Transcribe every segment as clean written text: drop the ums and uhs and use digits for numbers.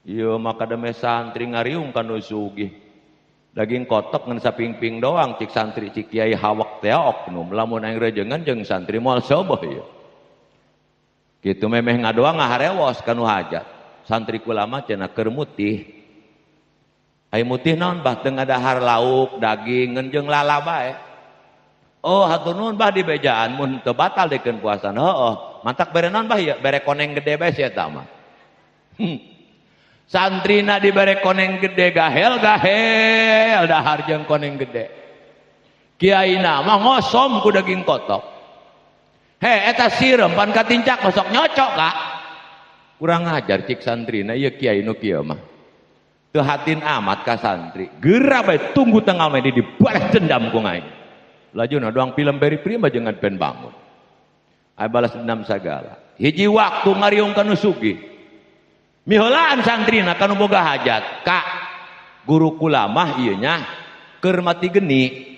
Ieu maka deme santri ngariung ka nu sugih. Daging kotok ngan sapingping doang cik santri cik kiai hawak teh oknum lamun aing rejengan jeung santri moal soboh ieu. Kitu memeh ngadoa ngaharewos ka nu hajat. Santri kula mah cenah keur mutih. Ai mutih naon bah teu ngadahar lauk, daging ngan jeung lala bae. Oh hatur nuhun bah dibejaan mun teu batal dikeun puasana. Heueuh, mantak bere naon bah ieu? Bere koneng gede bae sia eta mah. Santrina dibere koneng gede gahel gahel dahar jeung koneng gede. Kiaina mah ngosom ku daging kotok. He eta sireum pan katincak sok nyocok ka. Kurang ajar cik santrina ieu kiai nu kieu mah. Teu hatin amat ka santri. Geura bae tunggu tanggal meh dibalas dendam ku aing. Lajuna doang film beri prima jeung pen bangun. Ai balas dendam sagala. Hiji waktu ngariung ka nu sugih. Miheulaan santrina ka nu boga hajat. Ka guru kula mah ieu nya keur mati geni.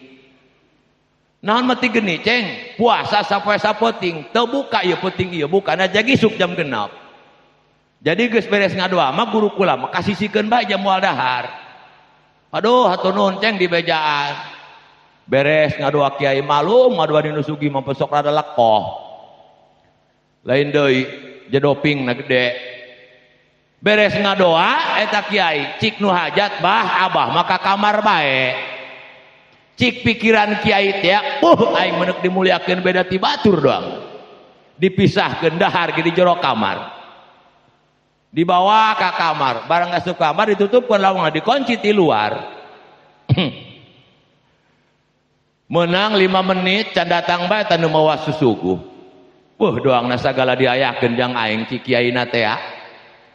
Naon mati geni ceng? Puasa sapoe sapoting, teu buka ieu peuting ieu bukana jagi isuk jam 6. Jadi geus beres ngadoa mah guru kula mah kasisikeun bae jam moal dahar. Aduh hatur nuhun ceng dibejaan. Beres ngadoa kiai malum ngadoa di nu sugih mah pesok rada lekoh. Lain deui jedoping na gede. Beres ngadoa eta kiai cik nu hajat bah abah maka kamar bae. Cik pikiran kiai teh aing menek dimuliakeun beda ti batur doang. Dipisahkeun dahar ge di jero kamar. Dibawa ka kamar, barang asup kamar ditutupkeun lawangna dikunci ti luar. Menang 5 menit can datang bae tanu mawa susuguh. Wah doangna sagala diayakeun jang aing cik kiaina teh.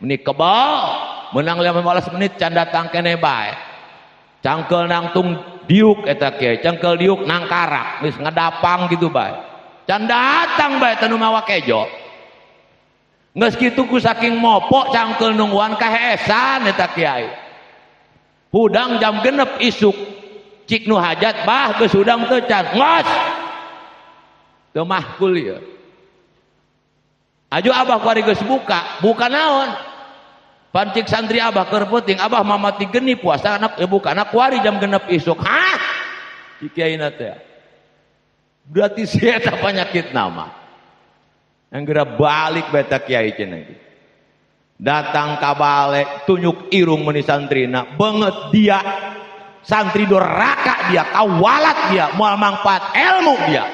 Meni kebal, menang 15 menit can datang keneh bae. Cangkel nangtung diuk eta kiai, cangkel diuk nangkarak, geus ngedapang gitu bae. Can datang bae tanu mawa kejo. Geus kitu ku saking mopok cangkel nungguan kaheesan eta kiai. Hudang jam 6 isuk cik nu hajat bah geus hudang teu can. Ngos. Teu mahkul ieu. Aju abah kuari geus buka, buka naon? Pancik santri abah keur peuting, abah mamati geni puasa anak buka anak kuari jam 6 isuk. Hah? Cik kiaina teh. Berarti si eta penyakit nama. Yang geura balik bae ta kiai cenah. Datang ka bale tunjuk irung meuni santrina, beungeut dia. Santri doraka dia, kawalat dia, moal mangfaat ilmu dia.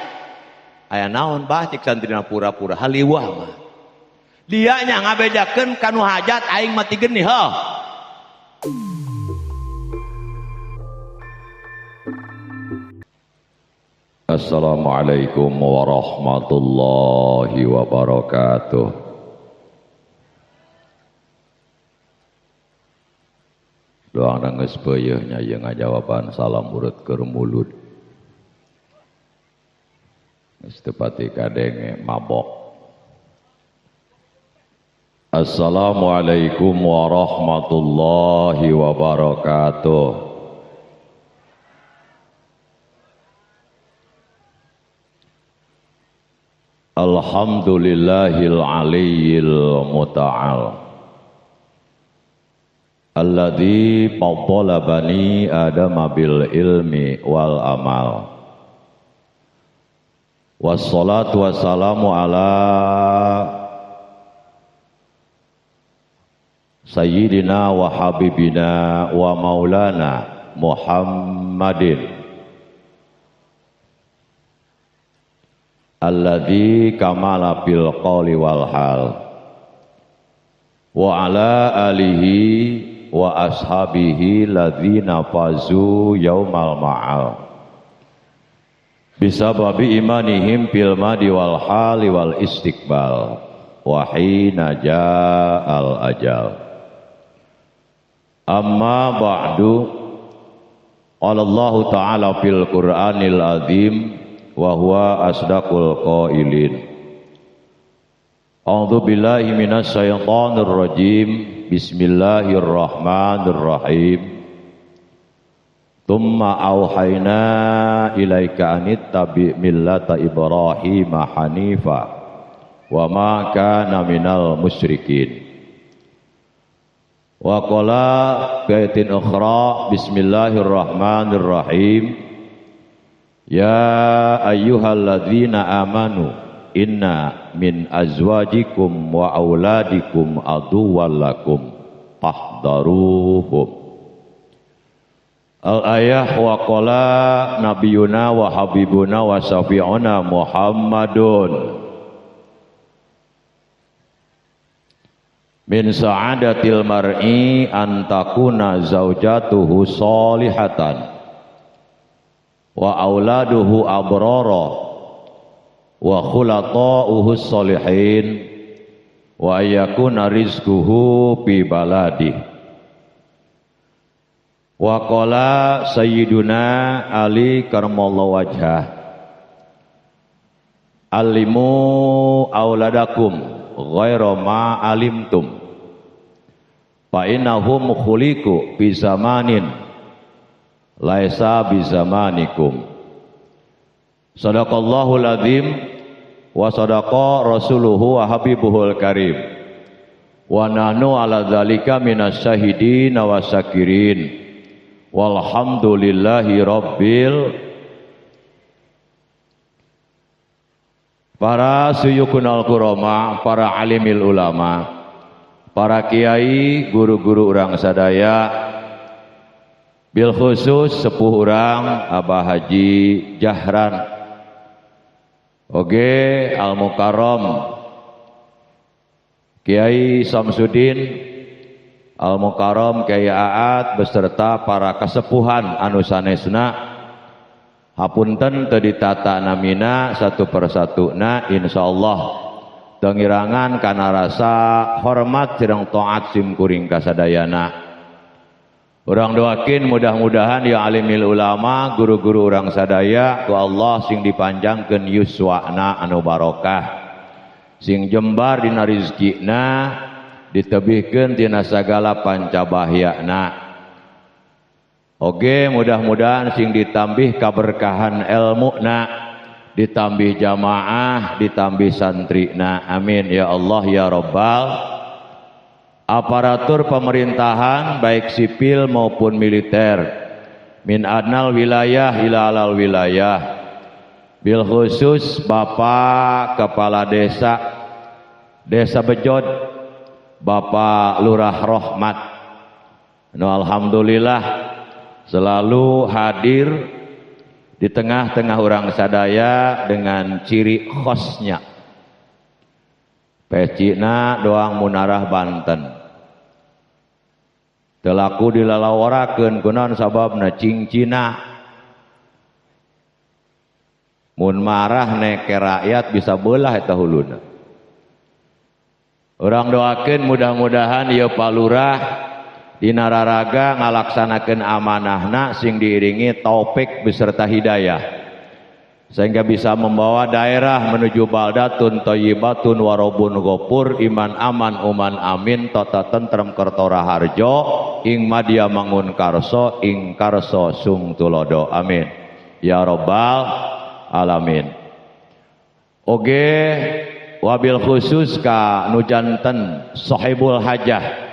Aya naon bah cik santrina pura-pura haliwah mah. Dia nya ngabejakeun ka nu hajat aing mati geni heuh. Assalamualaikum warahmatullahi wabarakatuh. Doang geus peuyeeh nya ieu ngajawaban salam urut keur mulut. Geus teu pati kadenge mabok. Assalamualaikum warahmatullahi wabarakatuh. Alhamdulillahil aliyyil muta'al alladzi faddala bani adama bil ilmi wal amal. Wassalatu wassalamu ala sayyidina wa habibina wa maulana Muhammadin alladzi kamala fil qawli wal hal wa ala alihi wa ashabihi ladzina fazu yaumal ma'al bisababi imanihim fil madi wal hali wal istiqbal wa hina ja'al ajal. Amma ba'du. Qala Allah ta'ala fil Qur'anil azim wa huwa asdaqul qailin. A'udzu billahi minasy syaithanir rajim. Bismillahirrahmanirrahim. Tsumma auhayna ilaika anittabi millata Ibrahima hanifa wa ma kana minal musyrikin. Wa qala bi ayatin ukhra bismillahirrahmanirrahim. Ya ayyuhalladzina amanu inna min azwajikum wa auladikum aduwwan lakum fahdharuhum. Al-ayah wa qala nabiyuna wa habibuna wa syafi'una Muhammadun min sa'adatil mar'i an takuna zaujatuhu salihatan wa auladuhu abrara wa khulata'uhu salihin wa yakuna rizquhu fi baladih. Wa qala sayyiduna Ali karramallahu wajhah alimu auladakum ghaira ma alimtum fa innahum khuliqu bi zamanin laisa bi zamanikum. Sadaqallahul azim wa sadaqa rasuluhu wa habibuhul karim wa nahnu ala dzalika minasyahidin wa syakirin. Walhamdulillahi rabbil. Para suyukunal kurama, para alimil ulama, para kiai, guru-guru urang sadaya, bil khusus sepuh urang Abah Haji Jahran, oge Al Mukarram, Kiai Samsudin, Al Mukarram Kiai Aat beserta para kesepuhan anu sanesna. Hapunten teu ditata namina satu persatu na, insyaallah tengirangan kana rasa hormat sareng taat sim kuring kasadayana. Urang doakeun mudah-mudahan ya alimil ulama, guru-guru urang sadaya ku Allah sing dipanjangkeun yuswana anu barokah, sing jembar dina rizkina, ditebihkeun tina sagala pancabahyana. Oge mudah-mudahan sing ditambih kaberkahan ilmuna, ditambih jamaah, ditambih santrina. Amin ya Allah ya Rabbal. Aparatur pemerintahan baik sipil maupun militer, min adnal wilayah ila alal wilayah, bil khusus Bapak Kepala Desa Desa Bejod, Bapak Lurah Rohmat. No, alhamdulillah selalu hadir di tengah-tengah orang sadaya dengan ciri khasnya. Pecina doang munarah Banten. Telaku dilalaworakeun kunaon sababna cingcina. Mun marah neke rakyat bisa belah eta huluna. Urang doakeun mudah-mudahan ieu Pak Lurah dina raraga ngalaksanakeun amanahna sing diiringi taufik beserta hidayah sehingga bisa membawa daerah menuju baldatun thayyibatun warobun ghafur iman aman uman amin tata tentrem kertora harjo ing madya mangun karso ing karso sung tulodo. Amin ya rabbal alamin. Oge wabil khusus ka nu janten sahibul hajah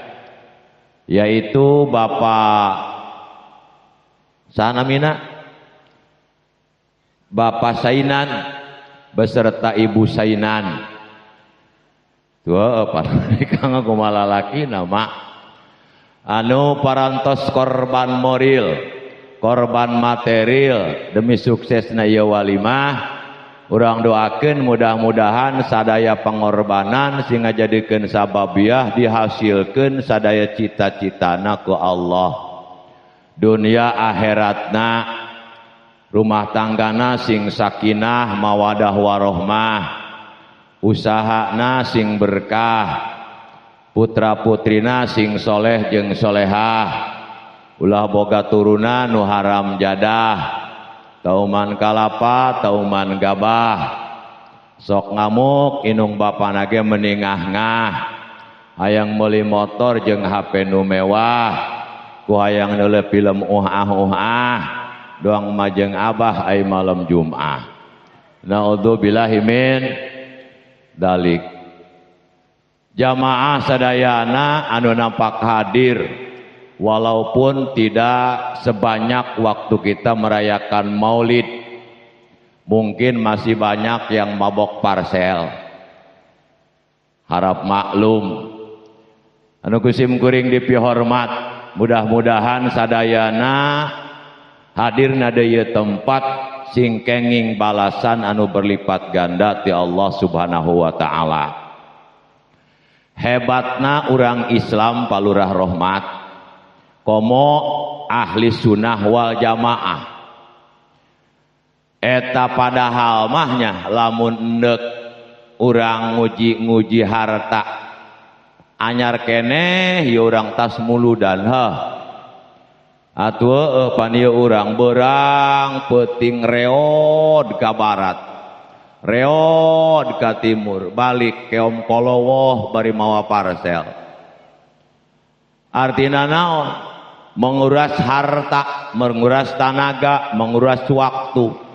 yaitu Bapak sanamina Bapak Sainan beserta Ibu Sainan. Tuh kang kumaha lalaki nama anu parantos korban moral, korban material demi suksesna ieu walimah. Urang doakeun mudah-mudahan sadaya pengorbanan sing ngajadikeun sababiah dihasilkeun sadaya cita-citana ku Allah. Dunia akhiratna, rumah tanggana sing sakinah mawadah warohmah, usahana sing berkah, putra putrina sing soleh jeung solehah, ulah boga turunan nu haram jadah, tauman kalapa, tauman gabah, sok ngamuk inung bapana ge meningah-ngah, hayang meuli motor jeung HP nu mewah, ku hayang neuleuh film uh-ah-uh-ah, doang majeng abah ai malam Jum'ah. Naudzubillahi min dalik. Jamaah sadayana anu nampak hadir walaupun tidak sebanyak waktu kita merayakan Maulid. Mungkin masih banyak yang mabok parcel. Harap maklum. Anu kusim kuring dipihormat, mudah-mudahan sadayana hadirna deui tempat sing kenging balasan anu berlipat ganda ti Allah Subhanahu wa taala. Hebatna urang Islam palurah rahmat, komo ahli sunnah wal jamaah. Eta padahal mahnya lamun endek urang nguji-nguji harta anyar keneh ieu urang tas muludan heh. Atuh pan ieu urang beurang peuting reod ka barat, reod ka timur, balik keom kolowoh bari mawa parcel. Artina naon? Menguras harta, menguras tanaga, menguras waktu.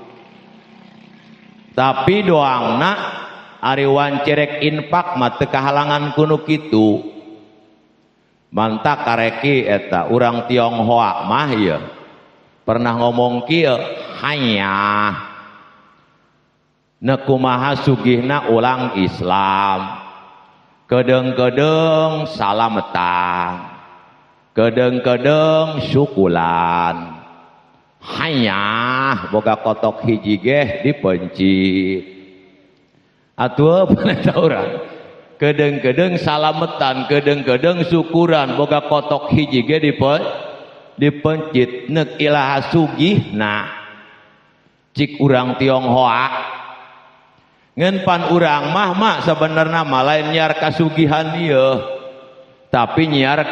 Tapi doangna ari wancerek infak mah teu kahalangan kuno kitu. Mantak kareki eta urang Tionghoa mah ieu pernah ngomong kieu, hanya nekumaha sugihna ulang Islam, kedeng-kedeng salametan, kedeng-kedeng syukulan, hanya boga kotok hiji geh dipencit. Atuh eta urang kedeng-kedeng salametan, kedeng-kedeng syukuran, boga kotok hiji ge dipencit. Nek ilaha sugihna cik urang Tionghoa. Ngan pan urang mah mah sebenarnya mah lain nyiar kasugihan ieu, tapi nyiar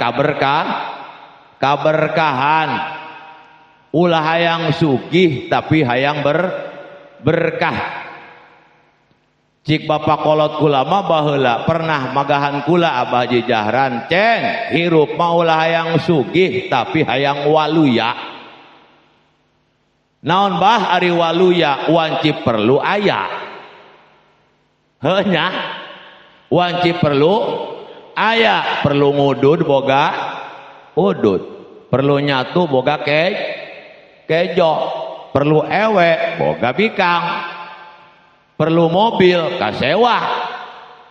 kaberkahan. Ulah hayang sugih tapi hayang berkah. Cik bapak kolot kula mah baheula pernah magahan kula Abah Haji Jahran, ceng hirup mah ulah hayang sugih tapi hayang waluya. Naon bah ari waluya? Wanci perlu aya. Heuh nya, wanci perlu aya, perlu ngudud boga udud, perlu nyatu boga kejo, perlu ewe boga bikang, perlu mobil kasewa,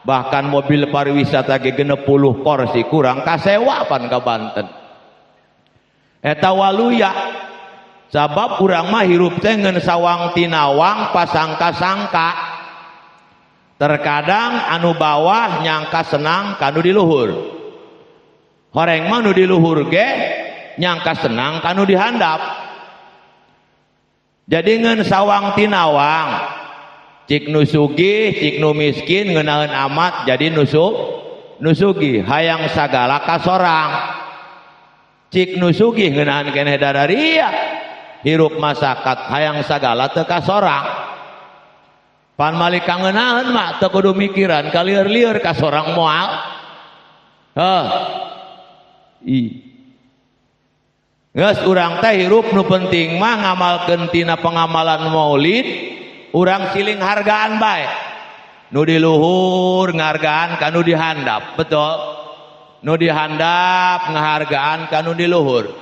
bahkan mobil pariwisata ge 60 kursi kurang kasewa pan ka Banten. Eta waluya. Sabab urang mah hirup teh ngeun sawang tinawang pasangka-sangka. Terkadang anu bawah nyangka senang kanu di luhur, horeng mah nu di luhur ge nyangka senang kanu di handap. Jadi ngeun sawang tinawang, cik nu sugih cik nu miskin ngeunaheun amat jadi nu sugih hayang sagala kasorang. Cik nu sugih ngeunaheun keneh dararia hirup masakat hayang sagala teu kasorang. Pan malik kangeunaheun mah teu kudu mikiran kalieur-lieur kasorang moal. Heuh. I. Geus urang teh hirup nu penting mah ngamalkeun tina pengamalan maulid, urang siling hargaan bae. Nu di luhur ngahargaan ka nu di handap, betul? Nu di handap ngahargaan ka nu di luhur.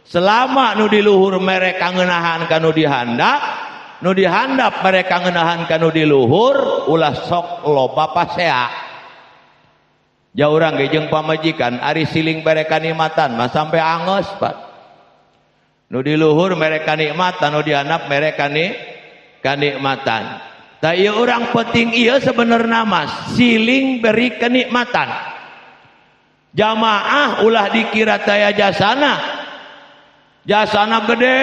Selama nu di luhur mereka ngeunahan ka nu di handap, nu dihandap mereka ngeunahan ka nu di luhur, ulah sok loba pasea. Jauh urang ge jeung pamajikan ari siling bere kanikmatan mah sampai angeus Pak. Nu di luhur mereka nikmatan, nu dihandap mereka kanikmatan. Tah ieu urang penting ieu sebenarna mah siling beri kenikmatan. Jamaah ulah dikira taya jasana. Jasana gede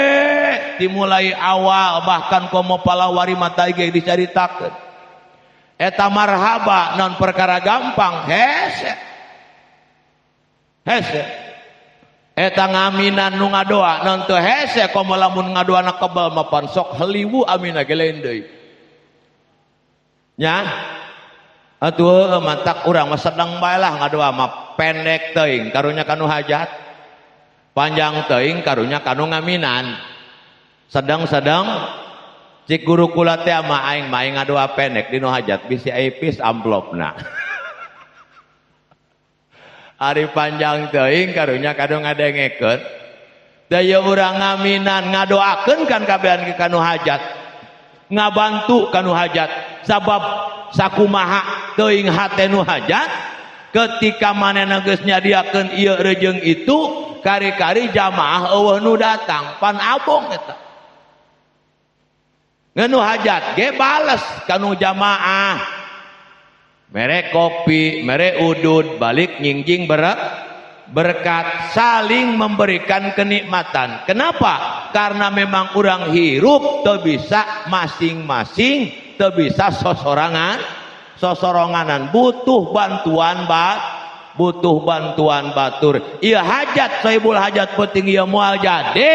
dimulai awal bahkan komo palawari mata ge dicaritakeun. Eta marhaba non perkara gampang hese. Hese. Eta ngaminan nu ngadoa non teu hese komo lamun ngadoana kebal mapan sok heliwu amina ge lain deui. Nya atuh mantak urang mah sedang bae lah ngadoa mah pendek teuing karunya kanu hajat, panjang teuing karunya kanu ngaminan. Sedang-sedang cik guru kula teh mah aing mah aing ngadoa pendek dinu hajat bisi aipis amplopna. Ari panjang teuing karunya kadung ngadengekeun. Da ieu urang ngaminan ngadoakeun kan kabehan ke kanu hajat. Ngabantu kanu hajat sabab sakumaha teuing hate nu hajat ketika manehna geus nyadiakeun ieu rejeung itu kari-kari jamaah eueuh nu datang pan abong eta. Ngan nu hajat ge bales kanu jamaah. Mere kopi, mere udud, balik nyingjing berkat, saling memberikan kenikmatan. Kenapa? Karena memang urang hirup teu bisa masing-masing, teu bisa sosorangan, sosoronganan, butuh bantuan butuh bantuan batur. Ieu hajat sohibul hajat penting ieu moal jadi.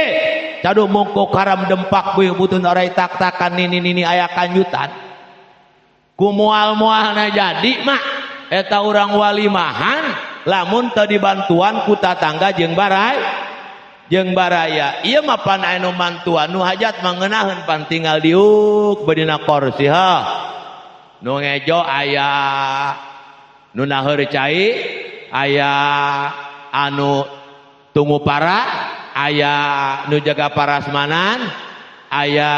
Cadu mungkuk haram dempak beuh butuh orai tak-takan nini-nini aya kanjutan. Ku moal-moalna jadi mah eta urang walimahan lamun teu dibantuan ku tatangga jeung baraya. Ieu mah pan anu mantuan nu hajat mangeunaheun pan tinggal diuk bedina korsi ha. Nu ngejo aya, nu naheur cai aya, anu tunggu para aya, nu jaga parasmanan aya,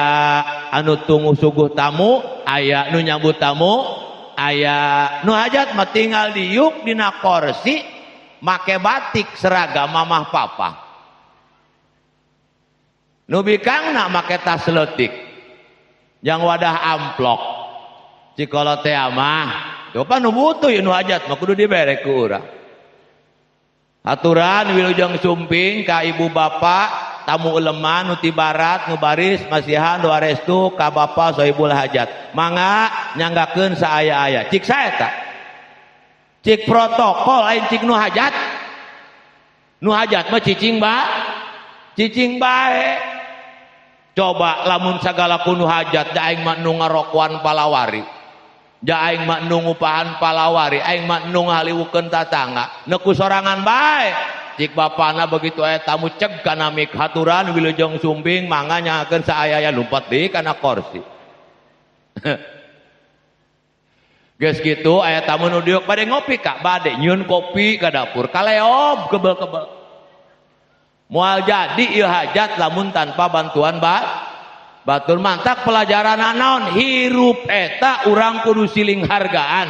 anu tunggu suguh tamu aya, nu nyambut tamu aya. Nu hajat mah tinggal diuk dina korsi make batik seragam mamah papa. Nu bikangna make tas leutik yang wadah amplok. Cikolo teh mah coba nu butuh nu hajat mah kudu dibere ku urang. Aturan wilujeng sumping ka ibu bapak tamu uleman nu ti barat nu baris masihan doa restu ka bapa sohibul hajat. Mangga nyanggakeun saaya-aya. Cik sae ta? Cik protokol lain cik nu hajat. Nu hajat mah cicing ba? Cicing bae. Coba lamun sagala ku nu hajat da aing mah nu ngarokoan palawari. Ja aing mah nu ngupahan palawari, aing mah nu ngahaliwukeun tatangga. Neku sorangan bae. Cik bapana begitu aya tamu ceg kana mik haturan wilujeng sumping mangga nyakeun saaya-aya lumpat deui kana korsi. Geus kitu aya tamu nu diuk bade ngopi ka, bade nyieun kopi ka dapur, kaleob kebel-kebel. Moal jadi ieu hajat lamun tanpa bantuan batur. Mantak pelajaran naon hirup eta urang kudu siling hargaan.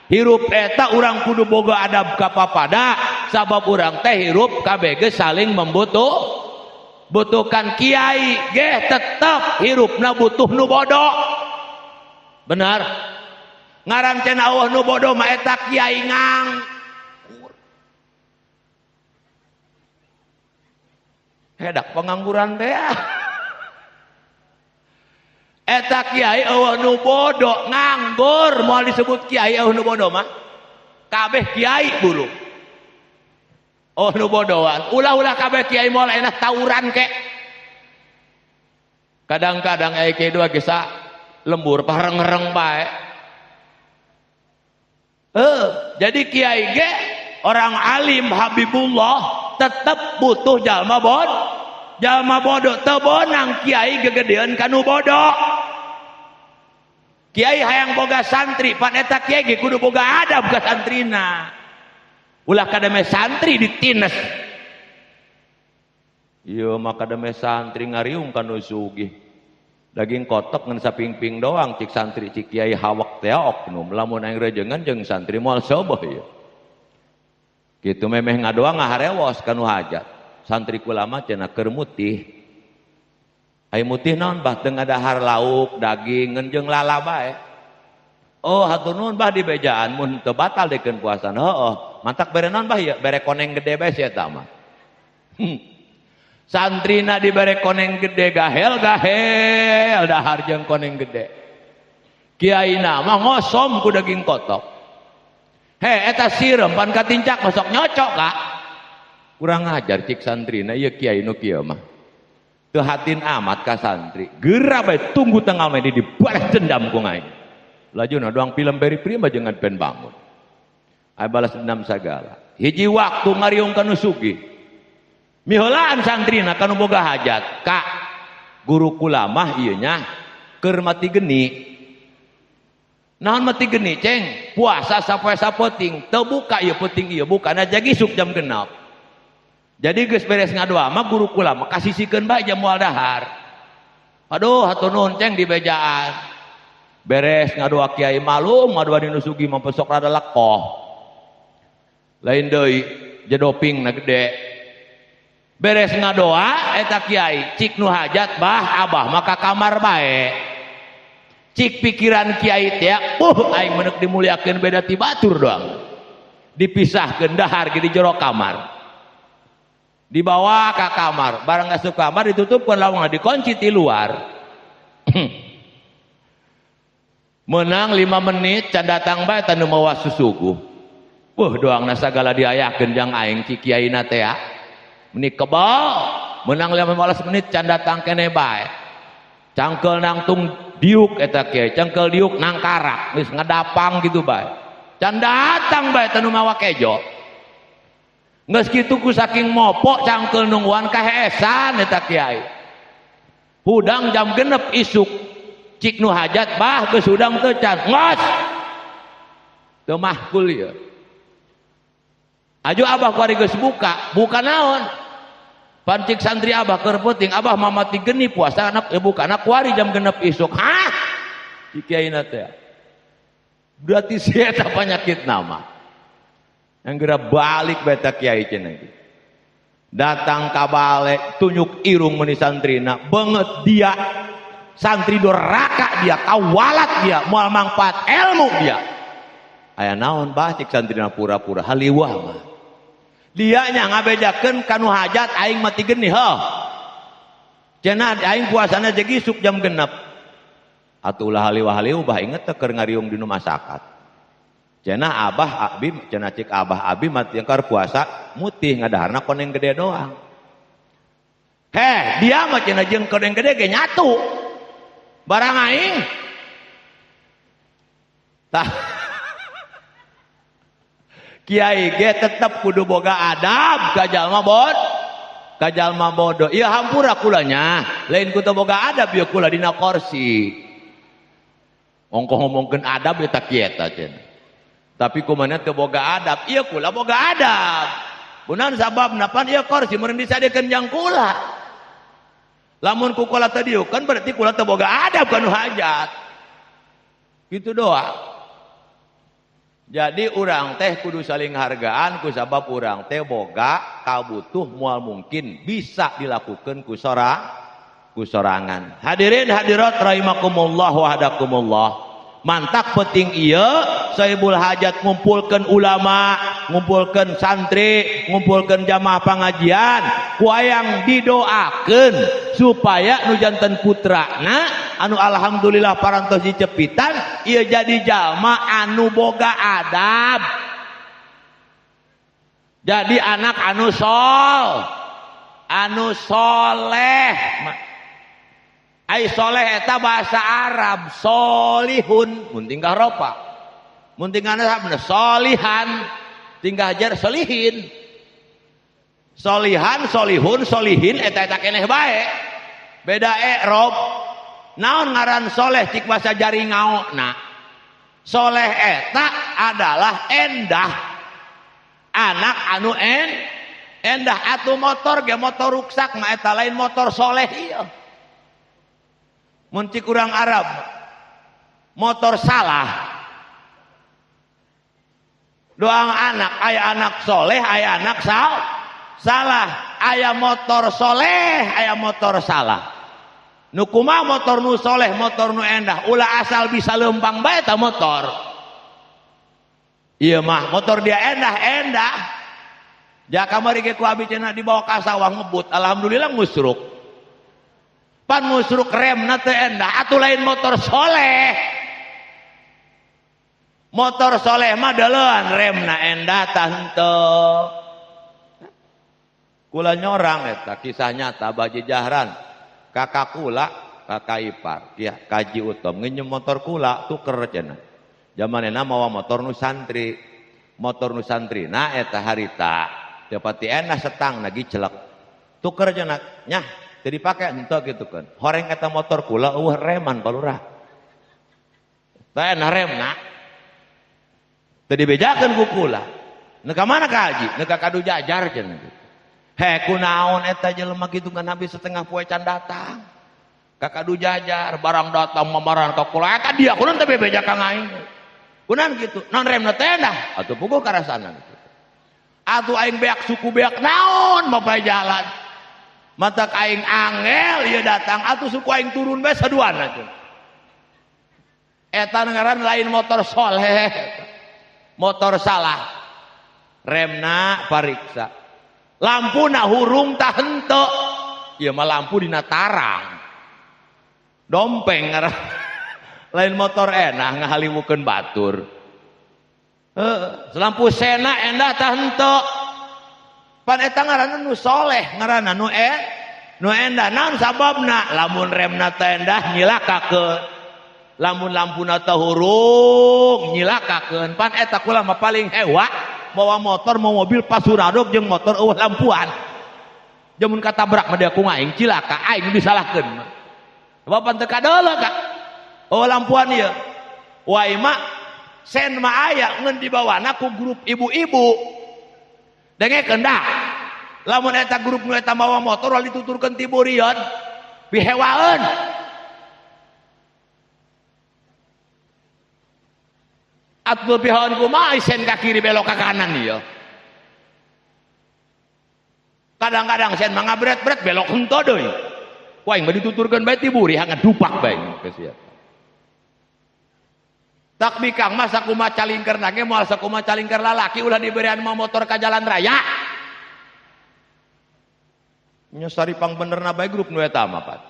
Hirup eta urang kudu boga adab ka papada sabab urang teh hirup kabeh ge saling membutuhkan. Kiai ge tetep hirupna butuh nu bodoh. Benar. Ngaran cenah eueuh nu bodoh mah eta kiai nganggur. Hedak pengangguran teh. Eta kiai eueuh nu bodoh nganggur, moal disebut kiai eueuh nu bodoh mah. Kabeh kiai buruk. Oh nu bodohan, ulah-ulah kabeh kiai moal enak tawuran kek. Kadang-kadang aya kiai dua geus lembur parengreng bae. Jadi kiai ge orang alim Habibullah tetep butuh jalma bodoh. Jalma bodoh teu bonang kiai gegedeun ka nu bodoh. Kiai hayang boga santri, pan eta kiai ge kudu boga adab ka santrina. Ulah kademe santri ditines. Ieu mah kademe santri ngariung ka nu sugih. Daging kotok ngan sapingping doang cik santri cik kiai hawak teh oknum. Lamun aing rejengan jeung santri moal sobeh ieu. Kitu memeh ngadoa ngaharewos ka nu hajat. Santri kula mah cenah keur mutih. Ai mutih naon bah teu ngadahar lauk, daging ngan jeung lala bae. Oh hatur nuhun bah dibejaan mun teu batal dikeun puasana. Heueuh, mantak bere naon bah ieu? Bere koneng gede bae sia eta mah. Santrina dibere koneng gede gahel gahel dahar jeung koneng gede. Kiaina mah ngosom ku daging kotok. He eta sireum pan katincak masok nyocok ka. Kurang ajar cik santrina ieu kiai nu kieu mah. Teu hatin amat ka santri. Geura bae tunggu tengah meh dibalas dendam ku aing. Lajuna doang film beri prima jeung pen bangun. Ai balas dendam sagala. Hiji waktu ngariung ka nu sugih. Miheulaan santrina ka nu boga hajat. Ka guru kula mah ieu nya keur mati geni. Naon mati geni, Ceng? Puasa sapoe sapoting teu buka ieu peuting ieu bukana jadi isuk jam 6. Jadi geus beres ngadoa mah guru kula mah kasisikeun bae jam moal dahar. Aduh hatur nuhun ceng di bejaan. Beres ngadoa kiai malum ngadoa di nu sugih mah pesok rada lekoh. Lain deui jedoping na gede. Beres ngadoa eta kiai cik nu hajat bah abah maka kamar bae. Cik pikiran kiai teh aing menek dimuliakeun beda ti batur doang. Dipisahkeun dahar ge di jero kamar. Dibawa ke kamar, barang asup kamar ditutupkeun lawangna dikunci ti luar. Menang 5 menit can datang bae tanu mawa susuguh. Wah doangna sagala diayakeun jang aing cik kiaina teh. Meni kebal, menang 15 menit can datang keneh bae. Cangkel nangtung diuk eta kiai, cangkel diuk nangkarak, geus ngedapang gitu bae. Can datang bae tanu mawa kejo. Geus kitu ku saking mopok cangkel nungguan kaheesan eta kiai. Hudang jam 6 isuk cik nu hajat bah geus hudang teu can. Ngos. Teu mahkul ieu. Aju abah kuari geus buka, buka naon? Pancik santri abah keur peuting, abah mamati geni puasa anak buka anak kuari jam 6 isuk. Hah? Cik kiaina teh. Berarti si eta penyakit nama. Yang geura balik beta kiai cenah. Datang ka bale tunjuk irung meuni santrina, beungeut dia. Santri doraka dia, kawalat dia, moal mangfaat ilmu dia. Aya naon bah cik santrina pura-pura haliwah mah. Dia nya ngabejakeun ka nu hajat aing mati geni heuh. Cenah aing puasana jeung isuk jam 6. Atuh ulah haliwah-haliwah bah inget teh keur ngariung di nu masakat. Cenah abah abi cenah cik abah abi mati keur puasa mutih ngadaharna koneng gede doang. Heh, dia mah cenah jeung koneng gede ge nyatu. Barang aing. Tah kiai ge tetep kudu boga adab ka jalma bod ka jalma bodoh. Ieu hampura kulanya, lain ku teu boga adab ieu kula dina korsi. Ongkoh ngomongkeun adab eta kieu eta cenah. Tapi kumana teu boga adab, ieu kula boga adab. Bunan sababna pan ieu korsi meureun disadekeun jang kula. Lamun ku kula teu diukeun berarti kula teu boga adab ka nu hajat. Kitu doa. Jadi urang teh kudu saling hargaan ku sabab urang teh boga kabutuh moal mungkin bisa dilakukan ku sorangan. Hadirin hadirat rahimakumullah wa hadakumullah. Mantak penting ieu Sohibul Hajat ngumpulkeun ulama, ngumpulkeun santri, ngumpulkeun jamaah pengajian, ku hayang didoakeun supaya nu janten putrana anu alhamdulillah parantos dicepitan ieu jadi jalma anu boga adab. Jadi anak anu sol, anu soleh. Ai soleh eta bahasa Arab solihun, mun tingkah ropa. Mun tingkahna bener solihan, tingkah jar solihin. Solihan, solihun, solihin eta eta keneh bae. Beda i'rob. Naon ngaran soleh cik bahasa jaringaona. Soleh eta adalah endah. Anak anu endah atuh motor ge motor ruksak mah eta lain motor soleh ieu. Mun cik urang Arab motor salah. Doang anak, aya anak soleh, aya anak salah, aya motor soleh, aya motor salah. Nu kumaha motor nu soleh, motor nu endah, ulah asal bisa lempang bae ta motor. Ieu mah motor dia endah, endah. Ja kamari ge ku abi cenah dibawa ka sawah ngebut, alhamdulillah ngusruk. Pan ngusruk remna teu endah, atuh lain motor soleh. Motor soleh mah deuleun remna endah tah henteu. Kula nyorang eta kisah nyata Baji Jahran. Kakak kula, kakak ipar, ya kaji utom nginjem motor kula tuker cenah. Jamanena mawa motor nu santri. Motor nu santri na eta harita. Teu pati endah setang lagi celek. Tuker cenah, nyah teu dipake henteu kitu kan. Horeng eta motor kula eueuh reman palurah. Teh endah remna. Teu dibejakeun ku kula. Nu ka mana ka haji? Nu ka Kadu Jajar cenah gitu. He kunaon eta jelema kitu ngan habis setengah poe can datang. Ka Kadu Jajar barang datang mamaran ka kula eta dia kunaon teu bebeja ka aing. Kunaon kitu? Naon remna teh endah? Atuh puguh karasana gitu. Atuh aing beak suku beak naon mapay jalan. Matak aing angel ieu datang atuh suku aing turun bae saduana cenah. Eta ngaran lain motor soleh. Motor salah. Remna pariksa. Lampuna hurung tah henteu. Ieu mah lampu dina tarang. Dompeng ngaran. Lain motor enah ngahaliwukeun batur. Heeh, lampu sena endah tah henteu. Pan eta ngaranna nu soleh, ngaranna nu nu endah. Naon sababna? Lamun remna teh endah nyilakakeun. Lamun lampuna teh hurung nyilakakeun. Pan eta kula mah paling hewa mawa motor mawa mobil pasuradog jeung motor eueuh lampuan. Jamun katabrak mah dia ku aing cilaka, aing disalahkeun. Sebab pan teu kadeuleu ka. Oh lampuan ieu. Wae mah sen mah aya ngeun dibawana ku grup ibu-ibu. Dengekeun dah. Lamun eta grup nu eta mawa motor ulah dituturkeun tiburion, pihewaeun. Atuh pihewaeun kumaha sen ka kiri belok ka kanan ieu. Kadang-kadang sen mah ngabret-bret belok henteu deui. Ku aing mah dituturkeun bae tiburi hangat dupak bae kasihan. Tak bikang mah sakumaha calingker nage moal sakumaha calingker lalaki ulah diberian mah motor ka jalan raya. Nya saripang benerna bae grup nu eta mah Pak.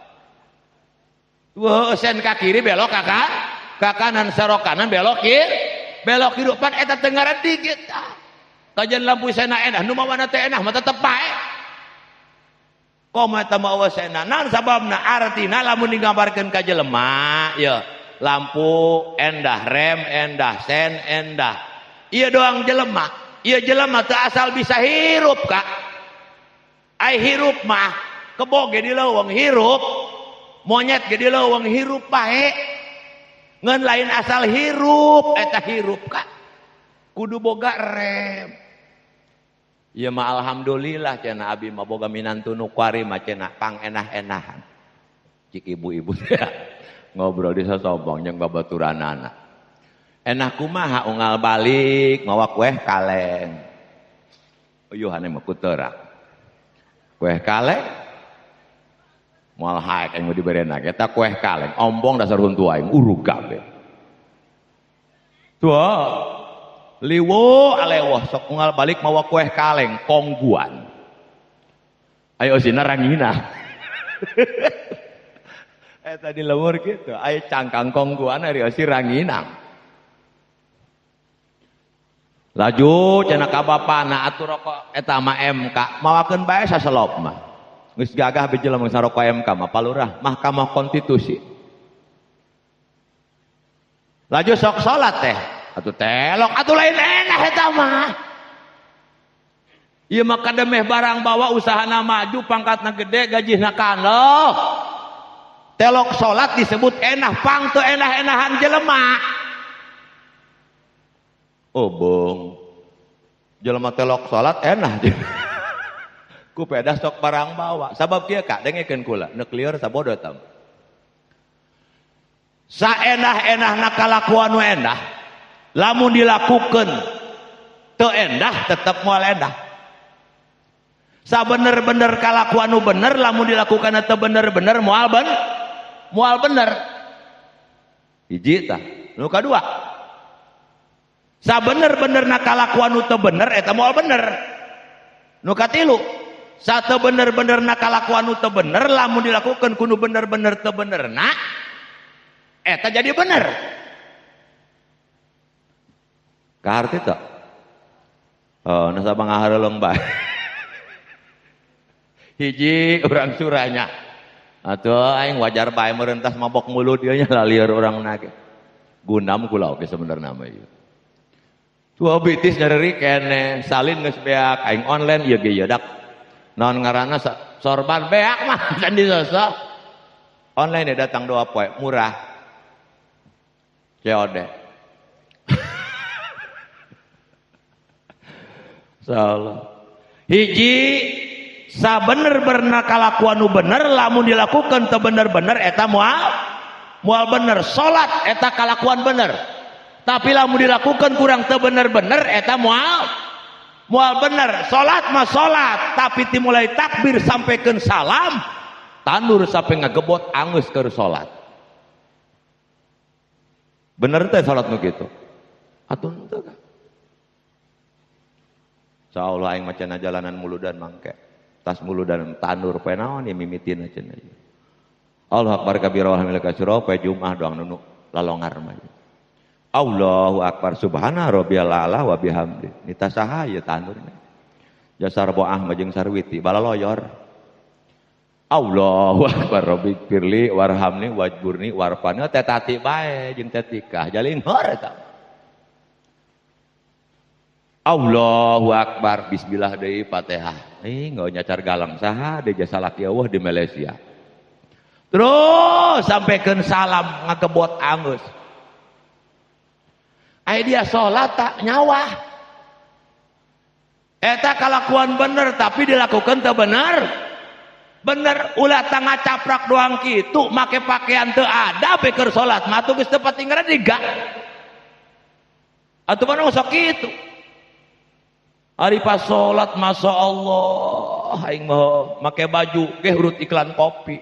Weuh sen ka kiri belok ka ka kanan serok kanan belok kiri belok kiri pan eta teu ngaran dikit. Kajian lampu sena enah nu mawana teh enah mah tetep bae. Komo eta mah eueuh sena naon sababna artina lamun digambarkeun ka jelema ye lampu endah, rem endah, sen endah. Ieu doang jelema. Ieu jelema teu asal bisa hirup, Kak. Ai hirup mah kebo ge di leuweung hirup, monyet ge di leuweung hirup bae. Ngan lain asal hirup, eta hirup, Kak. Kudu boga rem. Ieu mah alhamdulillah cenah abi mah boga minantu nu kuari mah cenah pang enah-enahan. Cik ibu-ibu teh ngobrol di sosobong jeung babaturanana. Enak kumaha unggal balik mawa kueh kaleng. Uyuhane mah kuterak. Kueh kaleng moal haek aing mah diberena eta kueh kaleng ombong dasar huntu aing urug kabeh. Tua liwo alewah sok unggal balik mawa kueh kaleng kongguan. Ayo osina rangina. Tadi lembur gitu, ayo cangkang kongguan ari osi ranginang. Laju cenah ka bapana atuh rokok eta mah MK, mawakeun bae saselop mah. Geus gagah be jelema saroko MK mah palurah Mahkamah Konstitusi. Laju sok salat teh, atuh telok atuh lain enah eta mah. Ieu mah kademeh barang bawa usahana maju, pangkatna gede, gajihna kandel. Telok salat disebut enah, pang teu enah-enahan jelema. Oh bong, jelema telok salat enah. Ku pedah sok barang bawa. Sabab kieu Kak, dengekeun kula, neuk lieur sabodo tam. Saenah-enahna kalakuan nu endah, lamun dilakukeun teu endah tetep moal endah. Sabener-bener kalakuan nu bener lamun dilakukan teu bener-bener moal ben moal bener. Hiji tah. Nu kadua, sabener-benerna kalakuan nu teu bener eta moal bener. Nu katilu, sateu bener-benerna kalakuan nu teu bener lamun dilakukeun kudu bener-bener teu benerna eta jadi bener. Kaharti teu? Oh, nu sabang ngahareulung bae. Hiji urang suranya. Atuh aing wajar bae meureun tas mabok mulu dieu nya lalieur urang na ge. Gundam kula oge sebenarna mah ieu. Tua bitis nyareri keneh, salin geus beak aing online ieu ge ieu dak. Naon ngaranna sorban beak mah can disosok. Online ya datang 2 poe murah. COD. Salah. Hiji sabener-bener kalakuan nu bener lamun dilakukan teu bener-bener eta moal bener. Salat eta kalakuan bener. Tapi lamun dilakukan kurang teu bener-bener eta moal bener. Salat mah salat, tapi dimulai takbir sampaikan salam, tandur sampai ngagebot angeus keur salat. Bener teh salat nu kitu? Atuh henteu ka. Insyaallah aing macana jalanan muludan mangke. Tas muludan tandur poe naon ieu mimitina cenah. Allahu akbar kabira walhamdulillah katsira poe Jumat doang nunu lalongar mah. Allahu akbar subhana rabbiyal a'la wa bihamdi. Nita saha ieu tandurna. Jasar boah mah jeung sarwiti balaloyor. Allahu akbar rabbi firli warhamni wajburni warfani teh tati bae jeung teh tikah jalinghor eta. Allahu akbar bismillah deui Fatihah. Enggak nyacar galang saha deui jasa laki eueuh di Malaysia. Terus sampaikan salam ngagebot angeus. Ai dia salat tak nyawa. Eta kalakuan bener tapi dilakukan teu bener. Bener ulah tangga caprak doang kitu make pakaian teu ada beker salat mah atuh geus teu patinggalan diga. Atuh mana sok kitu. Ari pas salat masya Allah aing mah make baju ge urut iklan kopi.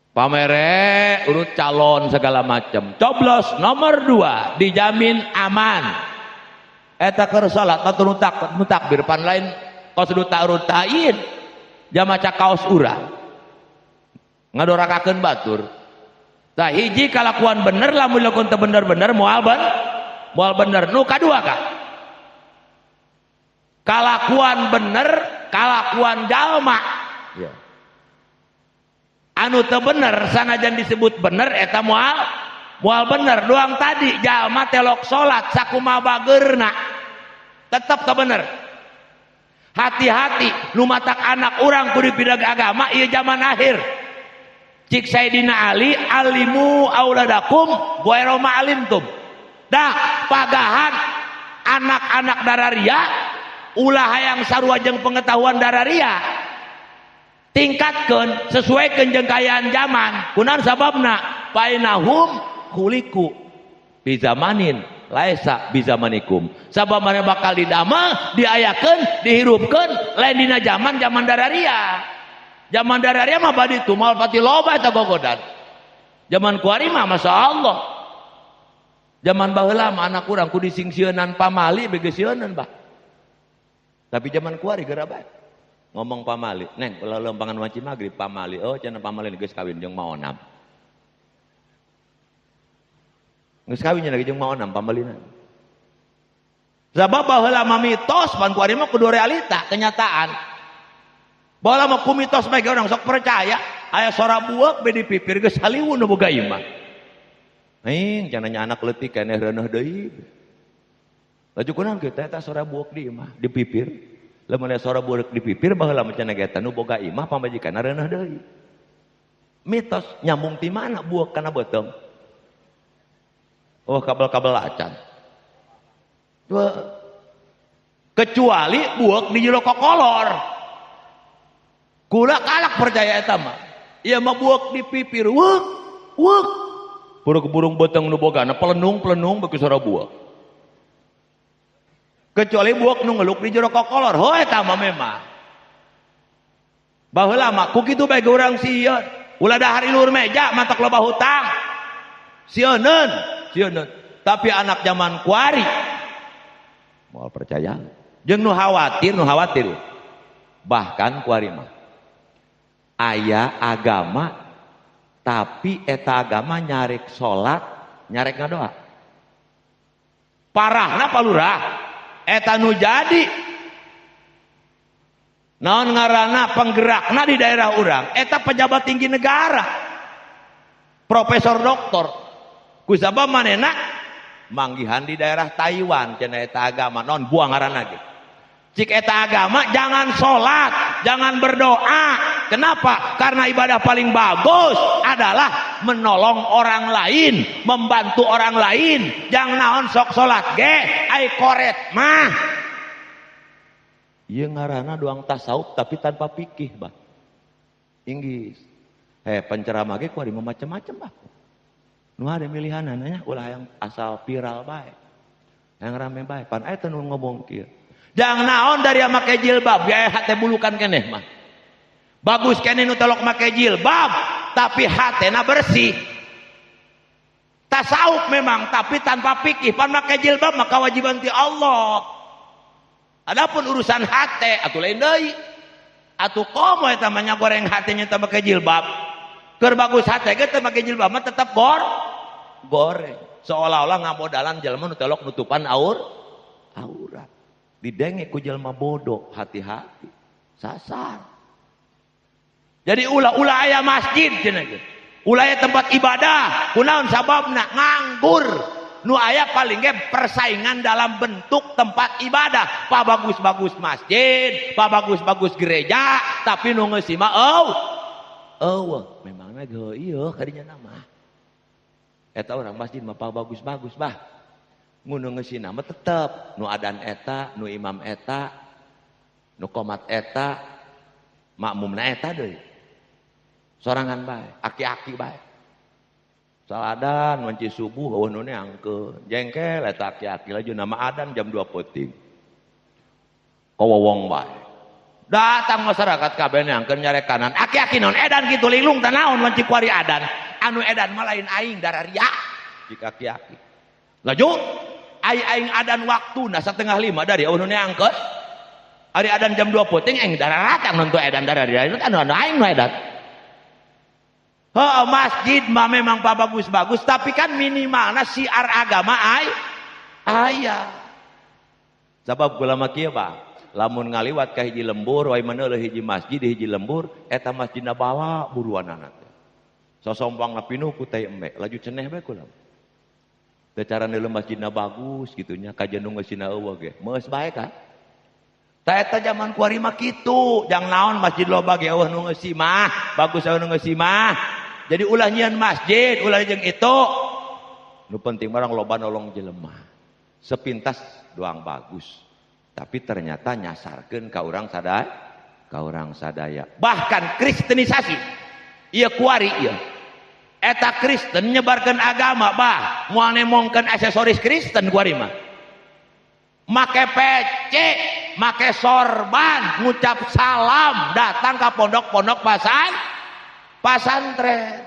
Pamere urut calon segala macam. Coblos nomor 2 dijamin aman. Eta keur salat atuh nu takbir pan lain kaos nu tarutain. Jamaca kaos urang. Ngadorakakeun batur. Tah hiji kalakuan bener lamun dilakukan teu bener-bener moal bener. Nu kadua ka? Kalakuan bener, kalakuan jalma. Ya. Anu teu bener sanajan disebut bener eta moal bener. Doang tadi jalma telok salat sakumaha bageurna tetep teu bener. Hati-hati nu matak anak urang kudu pidag agama ieu zaman akhir. Cik Sayyidina Ali alimu auladakum ghairu ma alimtum. Dah pagahan anak-anak dararia ulah hayang sarua jeung pengetahuan dararia. Tingkatkeun sesuaikeun jeung kaayaan zaman. Kunaon sababna? Fainahum khuliqu bi zamanin laisa bi zamanikum. Sabab mana bakal didamel, diayakeun, dihirupkeun lain dina zaman zaman dararia. Zaman dararia mah badi tu moal pati loba eta gogodan. Zaman kuari mah masyaallah. Zaman baheula mah anak urang kudu disingsieunan pamali bege sieunan bah. Tapi zaman kuari geura bae. Ngomong pamali, neng ulah lempangan wanci magrib pamali. Oh cenah pamali geus kawin jeung maonam. Geus kawin nya jeung maonam pamalina. Sabab baheula mah mitos pan kuari mah kudu realita, kenyataan. Baheula mah ku mitos bae urang sok percaya, aya sora bueuk be di pipir geus haliwun nu boga imah. Aing cenah nya anak leutik keneh reuneuh deui. Laju kunaon kieu teh eta sora bueuk di imah, di pipir. Lamun aya sora bueuk di pipir baheula mah cenah ge eta nu boga imah pamajikanna reuneuh deui. Mitos nyambung ti mana bueuk kana beuteung? Oh kabel-kabel acan. Kecuali bueuk di jero kokolor. Kula kalak percaya eta mah. Ieu mah bueuk di pipir, wuek, wuek. Burung-burung beuteung nu bogana pelenung-pelenung beuki sora bueuk. Kecuali bueuk nu ngeluk di jero kokolor, ho eta mah memang. Baheula mah ku kitu bae urang sieun. Ulah dahar luhur meja matak loba hutang. Sieuneun, sieuneun. Tapi anak zaman kuari moal percaya. Jeung nu khawatir, nu khawatir. Bahkan kuari mah aya agama tapi eta agama nyarek salat, nyarek ngadoa. Parahna Pak Lurah, eta nu jadi naon ngaranna penggerakna di daerah urang, eta pejabat tinggi negara. Profesor doktor. Ku sabab manehna manggihan di daerah Taiwan cenah eta agama naon buang ngaranna ge. Cik eta agama jangan sholat, jangan berdoa. Kenapa? Karena ibadah paling bagus adalah menolong orang lain, membantu orang lain. Jangan naon sok sholat ge, ai koret mah. Ieu ngaranna doang tasawuf tapi tanpa fikih bah. Inggris. Penceramah ge kuari mah macem-macem bah. Nu ada milihanana nya ulah yang asal viral bae. Yang rame bae pan aya teh nu ngomong kieu. Jangan naon dari make jilbab ya hate bulukan keneh mah. Bagus keneh nu telok make jilbab tapi hatena bersih. Tasawuf memang tapi tanpa fikih pan make jilbab maka kewajiban ti Allah. Adapun urusan hate atuh lain deui. Atuh komo eta mah nya goreng hatenya teu make jilbab. Keur bagus hate ge teu make jilbab mah tetep goreng. Seolah-olah ngamodalan jelema nu telok nutupan aurat. Didenge ku jelema bodoh, hati-hati. Sasar. Jadi ulah-ulah aya masjid cenah ge. Ulah aya tempat ibadah, kunaon sababna nganggur. Nu aya paling ge persaingan dalam bentuk tempat ibadah. Pa bagus-bagus masjid, pa bagus-bagus gereja, tapi nu ngeusi mah eueuh, memangna ge ieu kadinya mah. Eta urang masjid mah pa bagus-bagus bah. Mun nu ngeusina mah tetep nu adan eta, nu imam eta, nu qomat eta, makmumna eta deui. Sorangan bae, aki-aki bae. Saladan wanci subuh eueuh nu neangkeun. Jengkel eta aki-aki laju nama adan jam 2 peuting. Kawowong bae. Datang masyarakat kabeh neangkeun nyarekanan. Aki-aki naon edan kitu lilung teh naon wanci kuari adan. Anu edan mah lain aing darah ria. Cik aki-aki. Laju ai aing adan waktuna 4:30 dari eueuh nu neangkeun. Ari adan jam 2 peuting aing darah datang nonton edan darah ria anu aing nu edan. Oh, masjid mah memang bagus-bagus tapi kan minimalna siar agama aya. Sabab kula mah kieu bah, lamun ngaliwat ka hiji lembur wae meuneuh hiji masjid di hiji lembur eta masjidna bala buruanana teh. Sosombangna pinuh ku tai embe, laju ceneh bae kula. Teu cara neuleuh masjidna bagus kitu nya kajen nu ngeusina eueuh ge. Meus bae kan? Ta eta zaman kuari mah kitu, jang naon masjid loba ge eueuh nu ngeusi mah, bagus eueuh nu ngeusi mah. Jadi ulah nyian masjid, ulah jeung itu. Nu penting barang loba nolong jelema. Sepintas doang bagus. Tapi ternyata nyasarkeun ka urang sadaya, ka urang sadaya. Bahkan kristenisasi. Ieu kuari ieu. Eta Kristen nyebarkeun agama bah, moal nemongkeun aksesoris Kristen kuari mah. Make pece, make sorban, ngucap salam, datang ka pondok-pondok pasantren.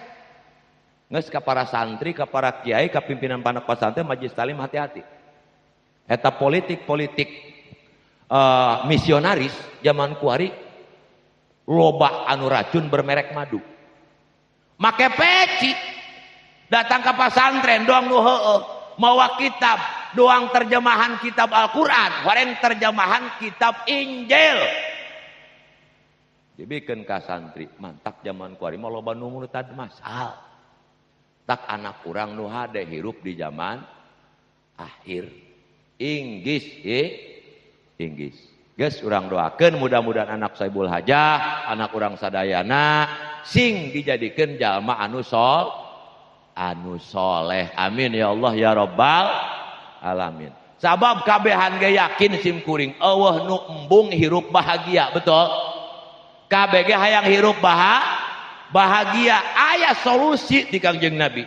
Geus ka para santri, ka para kiai, ka pimpinan pondok pesantren, majelis talim hati-hati. Eta politik-politik misionaris zaman kuari loba anu racun bermerek madu. Make peci datang ke pesantren doang nu heueuh, mawa kitab, doang terjemahan kitab Al-Qur'an, wareng terjemahan kitab Injil. Dibikeun ka santri, mantak zaman kuari mah loba nu murtad masal. Tak anak urang nu hade hirup di zaman akhir. Inggis inggis. Geus urang doakeun mudah-mudahan anak Saibul Hajah, anak urang sadayana sing dijadikeun jalma anu soleh. Amin ya Allah ya Rabbal alamin. Sabab kabehan ge yakin sim kuring eueuh nu embung hirup bahagia, betul? Kabeh ge hayang hirup bahagia. Aya solusi di Kangjeng Nabi.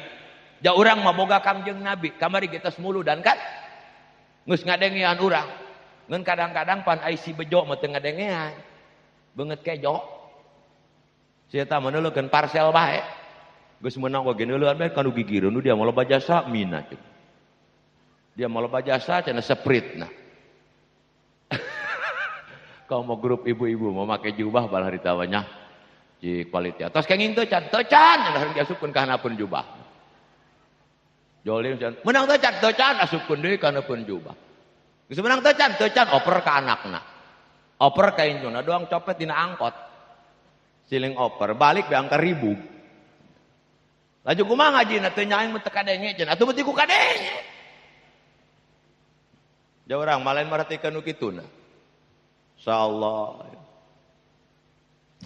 Ja urang mah boga Kangjeng Nabi, kamari kita muludan kan? Geus ngadengean urang. Ngan kadang-kadang pan ai si bejo mah teu ngadengean. Beungeut kejo. Si eta mah neuleukeun parcel bae. Geus meunang oge neuleuan bae kanu gigireun nu dia mah loba jasa mina cenah. Dia mah loba jasa cenah sepritna. Kalau mau grup ibu-ibu mau make jubah balah ditawanya cik panitia. Tos kenging teu can, teu can cenah diasupkeun ka handapeun jubah. Jolim can, menang teu can, teu can asupkeun deui ka handapeun jubah. Geus menang teu can oper ka anakna. Oper ka incuna doang copet dina angkot. Siling oper balik be angka ribu. Laju kumaha ngajina teu nyaing mun teu kadenge cenah atuh beuti ku kadenge. Ja urang mah lain merhatikeun nu kituna. Insyaallah.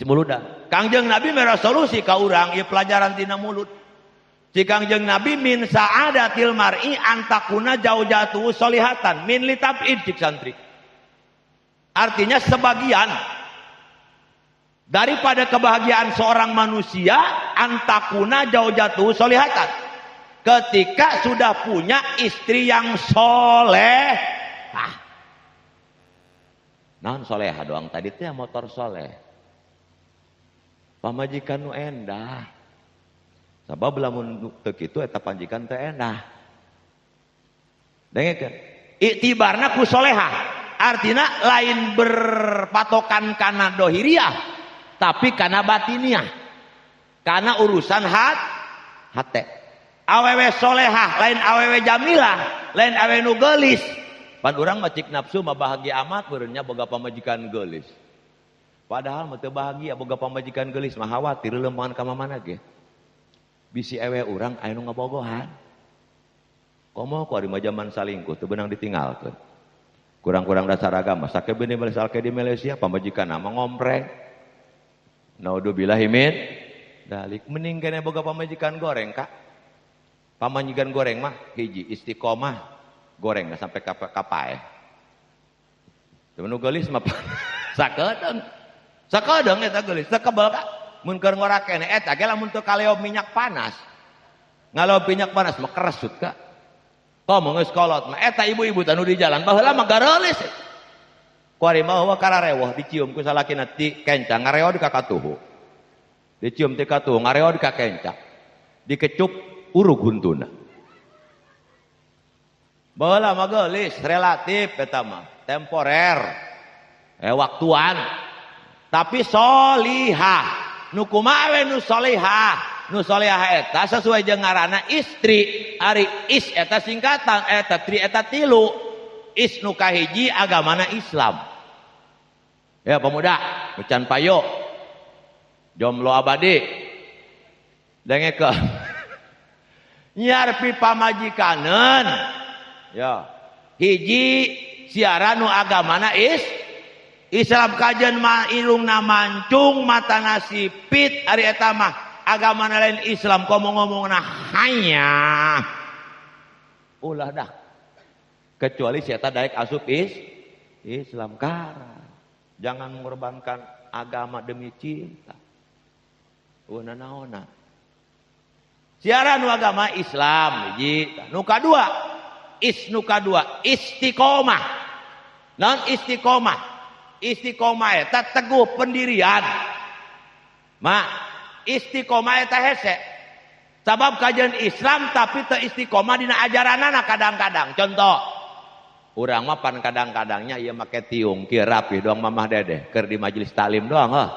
Muludan. Kangjeng Nabi mere solusi ka urang ieu pelajaran tina mulut. Ci Kangjeng Nabi min sa'adatil mar'i antakuna jaujatu solihatan min litab'id cik santri. Artinya sebagian daripada kebahagiaan seorang manusia antakuna zaujatuhu solihatan. Ketika sudah punya istri yang soleh. Ah. Naon soleha doang tadi teh motor soleh. Pamajikan nu endah. Sabab lamun teu kitu eta panjikan teh endah. Dengekeun. Iktibarna ku solehah. Artinya lain berpatokan kana dohiriah, tapi kana batiniah. Karena urusan hate. Awewe solehah, lain awewe jamilah, lain awewe nu geulis. Pan urang mah cik nafsu mah bahagia amat beureunnya boga pamajikan geulis. Padahal mah teu bahagia boga pamajikan geulis mah khawatir leumpang ka mana ge. Bisi ewe urang aya nu ngabogohan. Komo ku ari mah jaman salingkuh teu beunang ditinggalkeun. Kurang-kurang dasar agama, sakebeuni salke di Malaysia pamajikan mah ngompreng. Naudzubillahi min dalik. Mending kene boga pamajikan goreng, Kak. Pamajikan goreng mah hiji istiqomah goreng sampai kapae. Teu nu geulis mah sakedeung. Sakedeung eta geulis, sakebel Kak. Mun keur ngorak keneh eta ge lamun teu kaleob minyak panas. Ngaleob minyak panas mah keresut, Kak. Komo geus kolot mah eta ibu-ibu tanu di jalan baheula mah gareulis. Kuari mah eueuh kararewoh dicium ku salakina ti kenca ngareod ka katuhu. Dicium ti katuhu ngareod ka kenca. Dikecup urug huntuna. Baheula mah geulis relatif eta mah, temporer. Waktuan. Tapi solihah. Nu kumaha we nu solihah? Nu solihah eta sesuai jeung ngaranna istri. Ari is eta singkatan eta tri eta tilu. Is nu kahiji agamana Islam. Ya pemuda, mecan payo. Jomblo abadi. Dengekeun. Nyarpi pamajikaneun. Ya. Hiji siaran nu agamana is Islam kajen mah irungna mancung, matana sipit ari eta mah agama lain Islam komo ngomongna hanya ulah dah. Kecuali si eta daek asup is Islam kara. Jangan mengorbankan agama demi cinta. Eueuh naonna. Siaran nu agama Islam hiji. Nu kadua, is nu kadua istiqomah. Naon istiqomah? Istiqomah eta teguh pendirian. Ma, istiqomah eta hese. Sabab kajian Islam tapi teu istiqomah dina ajaranana kadang-kadang. Contoh, urang mah pan kadang-kadangnya ieu make tiung kieu rapi doang mamah dedeh keur di majelis taklim doang heuh.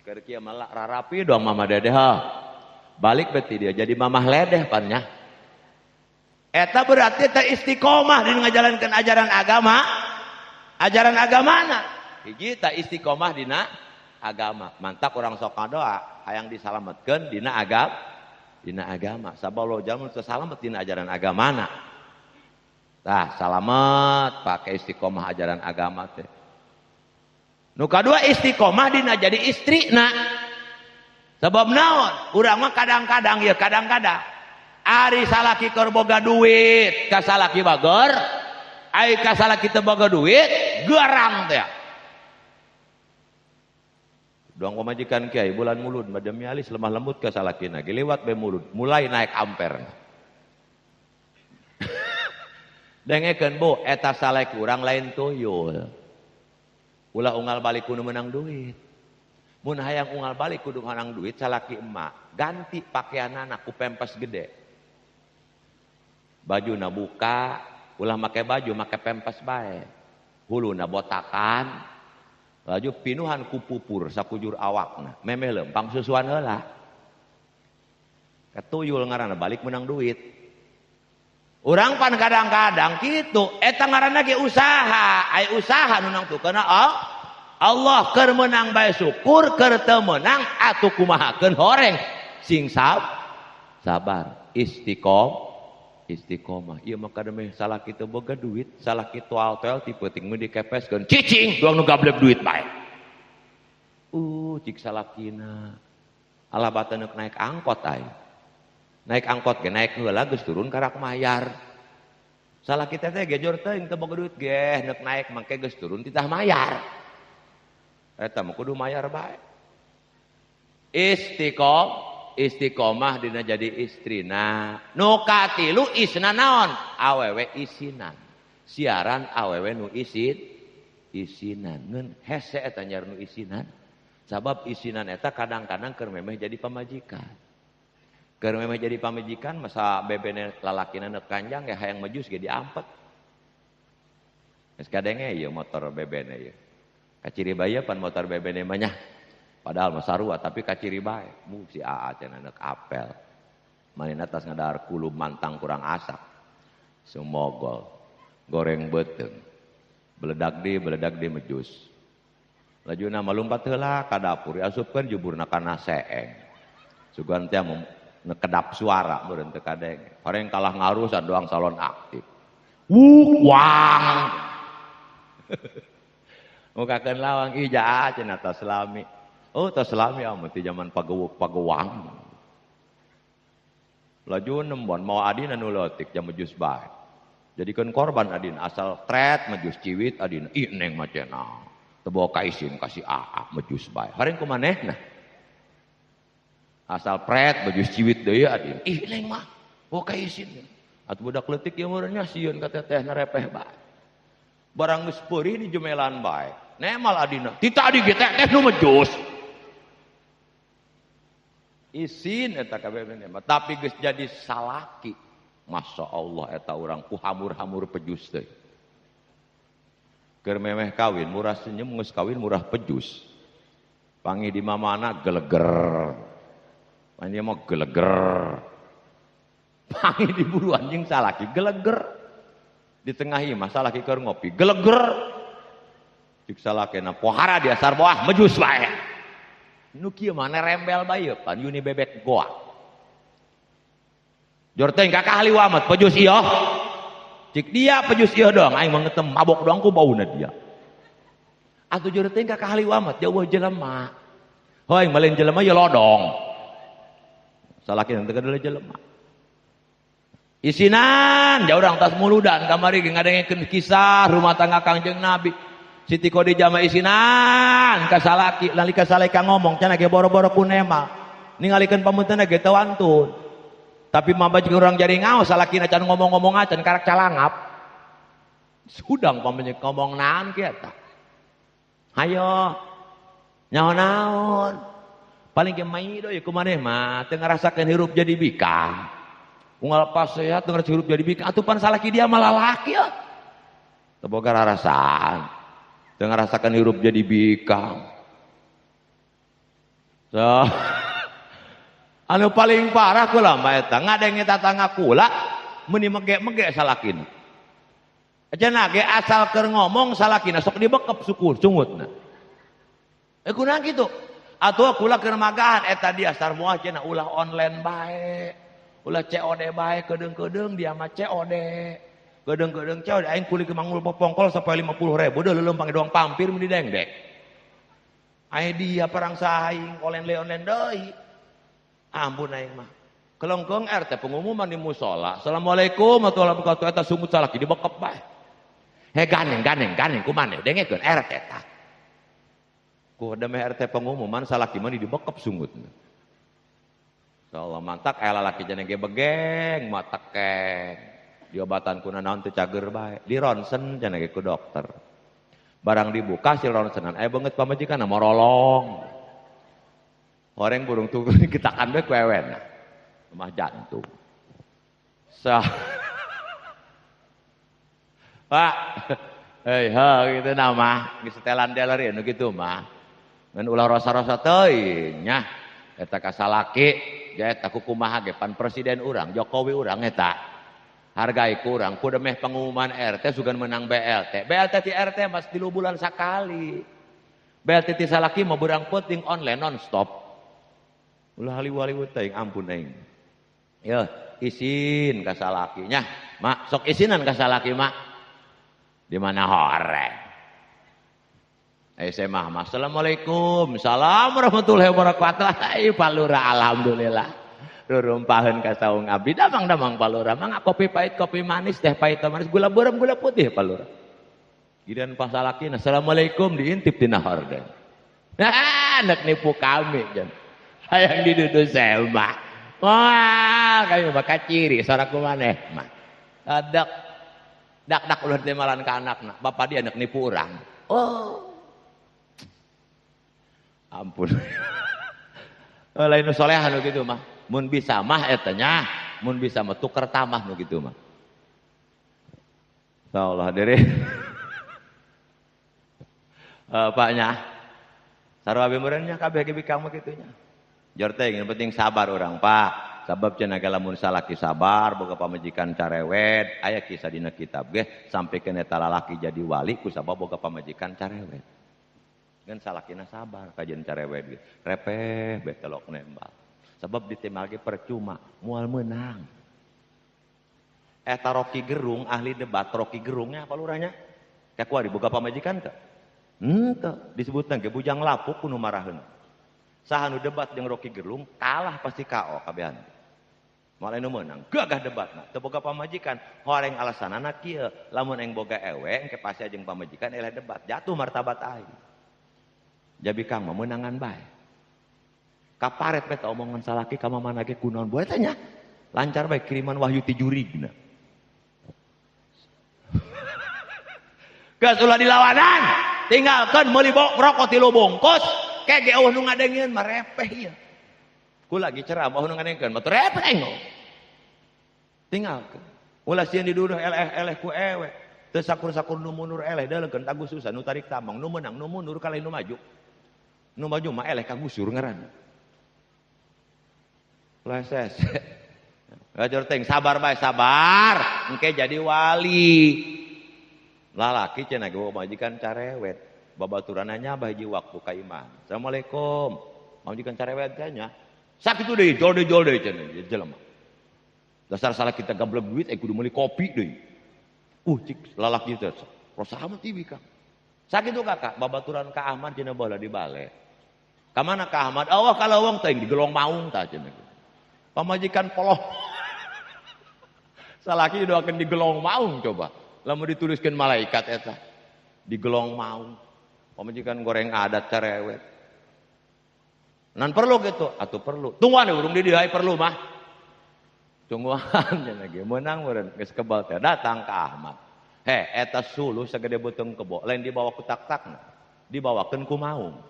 Keur kieu mah rarapi doang mamah dedeh heuh. Balik beti dia jadi mamah ledeh pannya. Eta berarti teu istiqomah dina ngajalankeun ajaran agama. Ajaran agamana hiji ta istiqomah dina agama. Mantap orang sok ngadoa hayang disalametkeun dina agama, dina agama. Sabab lo jalma teu salamet dina ajaran agamana. Tah salamet pake istiqomah ajaran agama teh. Nu kadua istiqomah dina jadi istrina. Sabab naon? Urang mah kadang-kadang ya kadang-kadang ari salaki keur boga duit ka salaki bageur, ai ka salaki teu boga duit gerang teh. Doang pamajikan kiai bulan mulud mah demi alis lemah lembut ka salakina ge lewat be mulud mulai naik amper. Dengekeun Bu, eta salaki urang lain tuyul. Ulah unggal balik kudu menang duit. Mun hayang unggal balik kudu menang duit salaki emak ganti pakaianana ku pempes gede. Bajuna buka, ulah make baju make pempes bae. Huluna botakan, laju pinuhan ku pupur sakujur awakna. Memeh lempang susuan heula. Ketuyul ngaranna balik menang duit. Urang pan kadang-kadang kitu, eta ngaranna ge usaha, ai usaha nu nangtukeun Allah keur meunang bae syukur, keur teu meunang atuh kumahakeun horeng. Sing sabar, istiqomah. Ieu mah kademeh salah kitu boga duit, salah kitu altel ti peuting mun dikepeskeun cicing doang nu gablek duit bae. Cik salakina. Alah batan naik angkot aing. Naik angkot ge naik heula geus turun karak mayar. Salah kita teh gejor teuing teu boga duit geh neuk naik mangke geus turun titah mayar. Eta mah kudu mayar bae. Istiqomah dina jadi istrina. Nu katilu isna naon? Awewe isinan. Siaran awewe nu isin isinan. Ngeun hese eta nyaar nu isinan. Sabab isinan eta kadang-kadang keur memeh jadi pamajikan. Keur memeh jadi pamajikan masa bebene lalakina neuk kanjang ya hayang mejus ge diampet. Geus kadenge ieu motor bebene ieu. Kaciri bae pan motor bebene mah nya. Padahal mah sarua tapi kaciri bae. Mu si aa cenah neuk apel. Manehna tas ngadahar kulub mantang kurang asak. Sumogol, goreng beuteung. Beledak di mejus. Lajuna malumpat heula ka dapur diasupkeun juburna kana seeng. Sugan teh nekedap suara meureun teu kadenge. Horeng kalah ngarusan doang salon aktif. Wuk wang. Mukakeun lawang ija cenah tos lami. Oh tos lami amun ti jaman pagewuk pagewang. Laju nembon mau adina nu leutik jam mejus bae. Jadikeun korban adina asal tret mejus ciwit adina ih neng mah cenah. Teu bawa ka isin ka si aa mejus bae. Horeng kumanehna? Asal pret baju ciwit deui adin. Ih neng mah bawa ka isin. Atuh budak leutik ieu meureun nya sieun ka tetehna repeh bae. Barang geus peurih di jemelan bae. Nemal adina. Ti tadi ge teteh nu mejus. Isin eta kabeh mah tapi geus jadi salaki. Masya Allah eta urang ku hamur-hamur pejus teh. Keur memeh kawin murah senyum geus kawin murah pejus. Panggih di mamana geleger. Panggih mah geleger. Panggih di buru anjing salaki geleger. Di tengah imah salaki keur ngopi geleger. Cik salakina pohara di asar boah mejus bae. Nu kieu mah nerembel bae pan yuni bebek goa. Jor teh ka ahli wamat pejus ieu. Cik dia pejus ieu doang aing mah ngetem mabok doang ku bauna dia. Atuh jor teh ka ahli wamat jauh jelema. Heuh malin jelema ye lodong. Salaki teh kadele jelema. Isinan jauh urang tas muludan kamari ge ngadengekeun kisah rumah tangga Kangjeng Nabi. Siti Khadijah mah isinan ka salaki nalika saleka ngomong cenah ge boro-boro ku nemal. Ningalikeun pamunteuna ge teu wantun. Tapi mah baju urang jadi ngaos salakina can ngomong-ngomong acan karak calangap. Sudang pamenye ngomong naon kieu eta. Hayo nyaho naon. Paling ge maido ieu kumaneh mah teu ngarasakeun hirup jadi bikang. Unggal pas sehat teu ngarasa hirup jadi bikang atuh pan salaki dia mah lalaki ya. Teu boga rarasaan. Teu ngarasakeun hirup jadi bikang. So anu paling parah kula mah eta ngadenge tatangga kula meuni mege-mege salakina. Cenah ge asal keur ngomong salakina sok dibekep sukur sungutna. Eh kunaon kitu? Atuh kula keur magahan eta dia sarua cenah ulah online bae. Ulah COD bae kedeung-kedeung dia mah COD. Kedeung-kedeung COD aing kuli ke mangul popongkol sampai 50.000 deuh leumpang doang pampir mun didengdek. Aing dia perang saing online deui. Ampun aing mah. Kelengkeng RT pengumuman di musola. Assalamualaikum warahmatullahi wabarakatuh eta sumut salaki dibekep bae. He ganeng ganeng kumaneh dengekeun RT tah. Ku demeh RT pengumuman salaki mah dibekep sungutna. Insyaallah mantak aya lalaki jeneng ge begeng mah tekeng. Diobatan ku nanaon teu cager bae. Di ronsen cenah ge ku dokter. Barang dibuka si ronsenan aya beungeut pamajikanna morolong. Horeng burung tugur getakan bae ku ewena. Lemah jantung. Sah. Pak, hei ha kitu nama geus setelan dealer nu kitu mah. Ngan ulah rosa-rosa teuing nya. Eta ka salaki ge eta kumaha ge pan presiden urang Jokowi urang eta. Hargai kurang ku demeh pengumuman RT sugan menang BLT. BLT ti RT mas 3 bulan sakali. BLT ti salaki mah beurang peuting online non stop. Ulah haliwaliwut teuing ampun aing. Yeuh, isin ka salaki nya. Mak, sok isinan ka salaki mak. Di mana horeng. Saya mah, assalamualaikum, salam warahmatullahi wabarakatuh. Ai palura alhamdulillah. Rurumpaheun ka saung abdi damang-damang Pak Lurah. Mangga kopi pahit, kopi manis, teh pahit teh manis, gula beureum, gula putih Pak Lurah. Giliran pas salakina, assalamualaikum diintip tina horden. Nah, anak nipu kami jan. Hayang didudu sema. Wah, kami bakal ciri soraku maneh mah. Adak dak-dak ulah temalan ka anakna. Bapak dia anak nipu urang. Oh. Ampun. Lain nu soleha nu kitu mah. Mun bisa mah eta nya, mun bisa mah tuker tamah nu kitu mah. Insyaallah hadirin. Pak nya. Sarua abi meureun nya kabeh ge bikang mah kitu nya. Jor teh yang penting sabar urang Pak. Sabab cenah ge lamun salaki sabar boga pamajikan carewet, aya kisah dina kitab ge sampikeun eta lalaki jadi wali ku sabab boga pamajikan carewet. Ngan salakina sabar kajian carewet ge. Repeh be telok nembal. Sabab ditemal ge percuma, moal meunang. Eta Rocky Gerung ahli debat Rocky Gerungnya apa lurahnya? Kayak kuari boga pamajikan teu? Henteu, disebutna ge bujang lapuk ku nu maraheun. Saha nu debat jeung Rocky Gerung kalah pasti KO kabehan. Malah nu meunang, gagah debatna, teu boga pamajikan, horeng alasanana kieu, lamun aing boga ewe engke pasti jeung pamajikan eleh debat, jatuh martabat aing. Jabi kang mah meunangan bae. Kaparet bae omongan salaki ka mamana ge kunaon bae teh nya. Lancar bae kiriman wahyu ti jurigna. Geus ulah dilawanan, tinggalkeun meuli rokok 3 bungkus, kege eueuh nu ngadengieun mah repeh ieu. Ku lagi ceramah nu ngadengkeun mah repeh aing. Tinggalkeun. Ulah sieun diduduh eleh-eleh ku ewe. Teu sakur-sakur nu mundur eleh deulekeun tagususan nu tarik tambang nu meunang nu mundur kalih nu maju. Nu maju mah eleh kagusur ngaranna. Leses. Gajor teh sabar bae sabar, engke jadi wali. Lalaki cenah ge pamajikan carewet. Babaturanna nyabah hiji waktu ka imah. Assalamualaikum. Pamajikan carewet teh nya. Sakitu deui, jol deui cenah jelema. Dasar salah kita gablek duit kudu meuli kopi deui. Cik lalaki teh. Rosa amat ieu Kang. Sakitu kakak, babaturan ka Ahmad cenah baheula di bale. Ka mana ka Ahmad? Allah kalawang teh di gelong maung tah cenah. Pamajikan poloh. Salaki didoakeun di gelong maung coba. Lamun dituliskeun malaikat eta. Di gelong maung. Pamajikan goreng adat carewet. Nan perlu gitu, atuh perlu. Tungguan urung di dieu perlu mah. Tungguan cenah ge meunang meureun geus kebal teh datang ka Ahmad. He, eta suluh sagede beuteung kebo, lain dibawa ku tak-takna. Dibawakeun ku maung.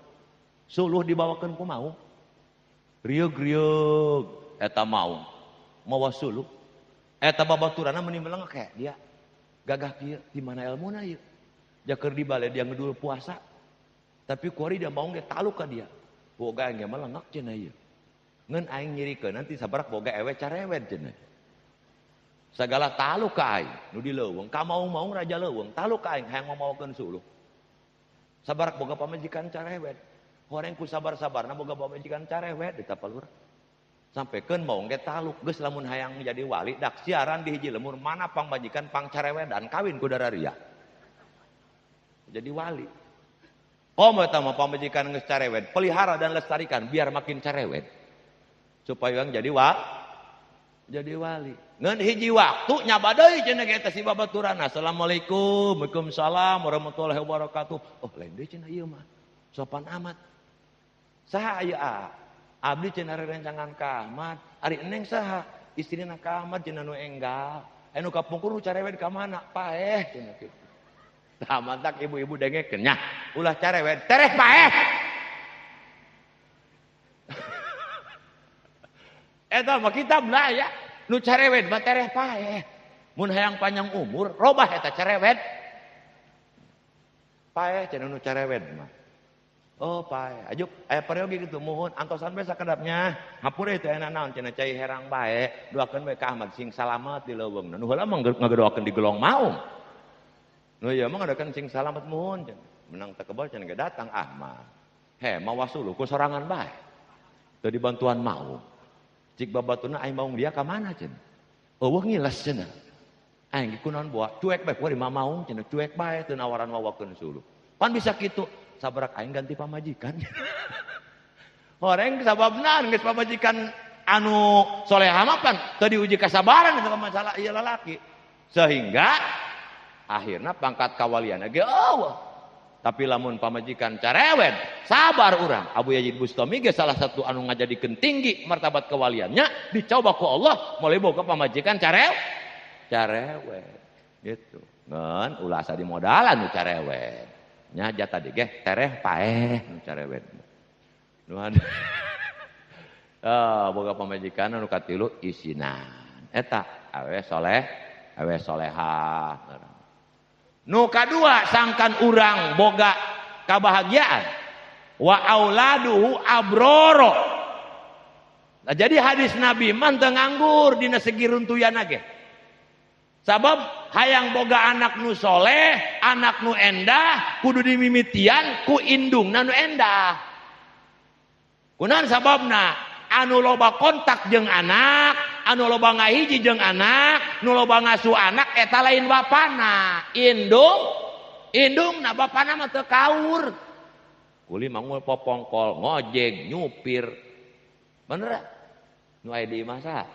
Suluh dibawakeun ku maung. Rieug-rieug eta maung. Mawa suluh. Eta babaturanna meuni meleng kayak dia. Gagah kieu, di mana elmuna ieu? Jaker di bale dia ngedul puasa. Tapi kuari dia maung ge taluk ka dia. Boga aing ge melengak cenah ieu. Ngeun aing nyirikeun nanti sabarak boga ewe carewet cenah. Sagala taluk ka aing nu di leuweung, ka maung-maung raja leuweung, taluk ka aing hayang mamawakeun suluh. Sabarak boga pamajikan carewet. Horeng ku sabar-sabarna boga pamajikan carewet di tapalur. Sampaikan maung ge taluk geus lamun hayang jadi wali dak siaran di hiji lemur mana pangmajikan pangcarewedan kawin ku dararia. Jadi wali. Komo eta mah pamajikan geus carewet, pelihara dan lestarikan biar makin carewet. Supaya yang jadi jadi wali. Ngan hiji waktu nyaba deui cenah ge eta si babaturanna. Assalamualaikum, waalaikumsalam warahmatullahi wabarakatuh. Oh, lain deui cenah ieu mah. Sopan amat. Saha ieu a? Abdi cenah rerencangan ka Ahmad, ari eneng saha? Istrina ka Ahmad cenah nu enggal. Anu kapungkur nu carewet ka mana? Paeh cenah kitu. Tah mantak ibu-ibu dengekeun nya, ulah carewet, tereh paeh. Eta mah kitab lah ya, nu carewet mah tereh paeh. Mun hayang panjang umur, robah eta carewet. Paeh cenah nu carewet mah. Oh pae, ajuk aya peryogi kitu muhun antosan bae sakedapnya. Hampura teh aya naon cenah cai herang bae, doakeun we ka Ahmad sing salamet di leuweungna. Nu heula mah ngadoakeun di gelong maung. Nu ieu mah ngadoakeun sing salamet muhun cenah. Menang teu kebal cenah ge datang Ahmad. He, mawa suluh ku sorangan bae. Teu dibantuan maung. Cik babatuna aing maung dia ka mana cenah? Eueuh ngiles cenah. Aing ge kunaon boa cuek bae ku maung cenah cuek bae teu nawaran mawakeun suluh. Pan bisa kitu. Sabrak aing ganti pamajikan. Horeng sababna geus pamajikan Anu soleha mah pan teu diuji kasabaran eta masalah ieu lalaki. Sehingga akhirna pangkat kawalian ge eueuh. Tapi lamun pamajikan carewet, sabar urang. Abu Yazid Bustami ge salah satu anu ngajadikeun tinggi martabat kewaliannya, dicoba ku Allah mulai boga pamajikan carewet. Gitu. Ngan ulah asa dimodalan nu carewet. Nya jata tadi ge tereh paeh nu carewet. Nu boga pamajikan anu katilu isinan. Eta awe soleh, awe soleha. Nu kadua sangkan urang boga kabahagiaan wa auladuhu abroro. Nah, jadi hadis Nabi mah teu nganggur dina segi runtuyan ge. Sabab hayang boga anak nu soleh, anak nu endah, kudu dimimitian ku indungna nu endah. Kunaon sababna? Anu loba kontak jeung anak, anu loba ngahiji jeung anak, nu loba ngasuh anak eta lain bapana. Indung, indungna bapana mah teu kaur. Kuli mangul popongkol, ngojek, nyupir. Bener? Nu aya di imah saha?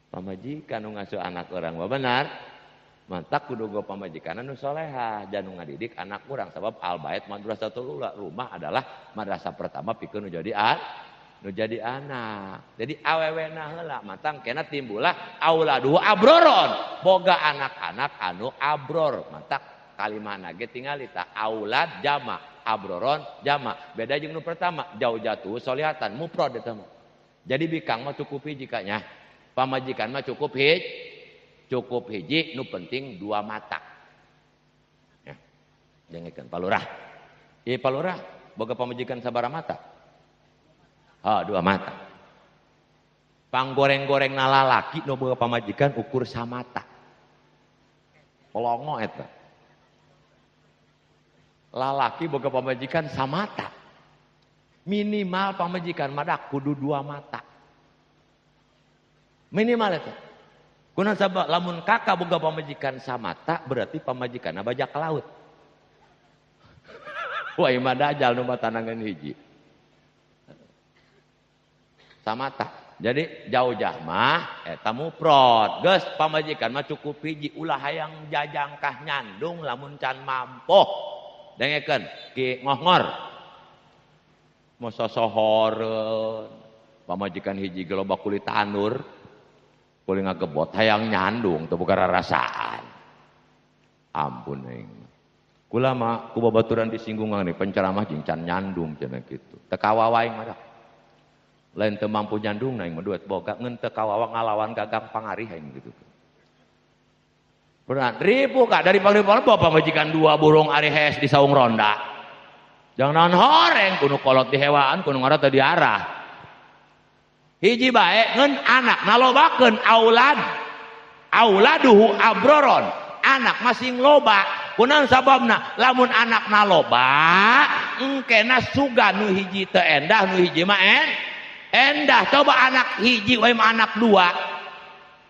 Pamajikan nu ngasuh anak urang mah benar. Mantak kudu go pamajikan nu soleha, jangan nu ngadidik anak urang sabab al bait madrasatul ula, rumah adalah madrasah pertama pikeun nu jadi nu jadi anak. Jadi awewena heula matang kena timbulah auladuhu abroron, boga anak-anak anu abror. Mantak kalimahna ge tingali tah aulad jama, abroron jama. Beda jeung nu pertama, jauh jatuh solihatan mufrad eta mah. Jadi bikang mah cukup hiji kanya. Pamajikan mah cukup hiji, nu penting dua mata. Ya. Dengekeun Pak Lurah. Ieu Pak Lurah boga pamajikan sabaraha mata? Oh, dua mata. Panggoreng-goreng nalalaki nu boga pamajikan ukur samata. Polongo eta. Lalaki boga pamajikan samata. Minimal pamajikan madak kudu dua mata. Minimal eta. Kunaon sabab lamun kakak boga pamajikan samata berarti pamajikanna bajak laut. Wah, imah dajal nu matanangan hiji. Samata. Jadi jauh-jauh mah eta mufrad. Geus pamajikan mah cukup hiji, ulah hayang jajangkah nyandung lamun can mampu. Dengekeun ki ngohngor. Masa sohoreun pamajikan hiji ge loba kulit tanur. Kulit ngagebot hayang nyandung teu boga rarasaan. Ampun aing. Kula mah ku babaturan disinggungan nih penceramah jeung can nyandung cenah kitu. Teu kawawa aing mah. Lain teu mampu nyandung aing mah duit boga ngeun teu kawawa ngalawan gagang pangarih aing gitu. Benar, ribu kak dari pagi-pagi bawa pamajikan dua burung ari hees di saung ronda. Jangan naon horeng kudu kolot di hewaan kudu ngora teu diarah. Hiji bae ngeun anak nalobakeun aulad. Auladuhu abroron. Anak masing loba. Kunaon sababna? Lamun anak naloba engkena suga nu hiji teu endah nu hiji mah endah. Coba anak hiji wae mah anak dua.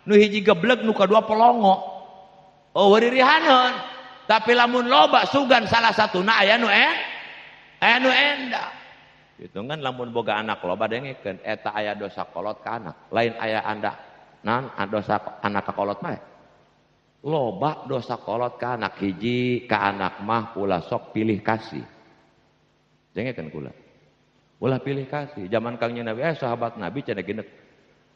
Nu hiji gebleg nu kadua pelongo. Oh ririhaneun. Tapi lamun loba sugan salah satuna aya nu aya nu endah. Gitu kan lamun boga anak loba dengekeun eta aya dosa kolot ka anak. Lain aya anda naon dosa anak ka kolot mah. Loba dosa kolot ka anak hiji ka anak mah ulah sok pilih kasih. Dengekeun kula. Ulah pilih kasih. Zaman Kangjeng Nabi sahabat Nabi cenah geuneuk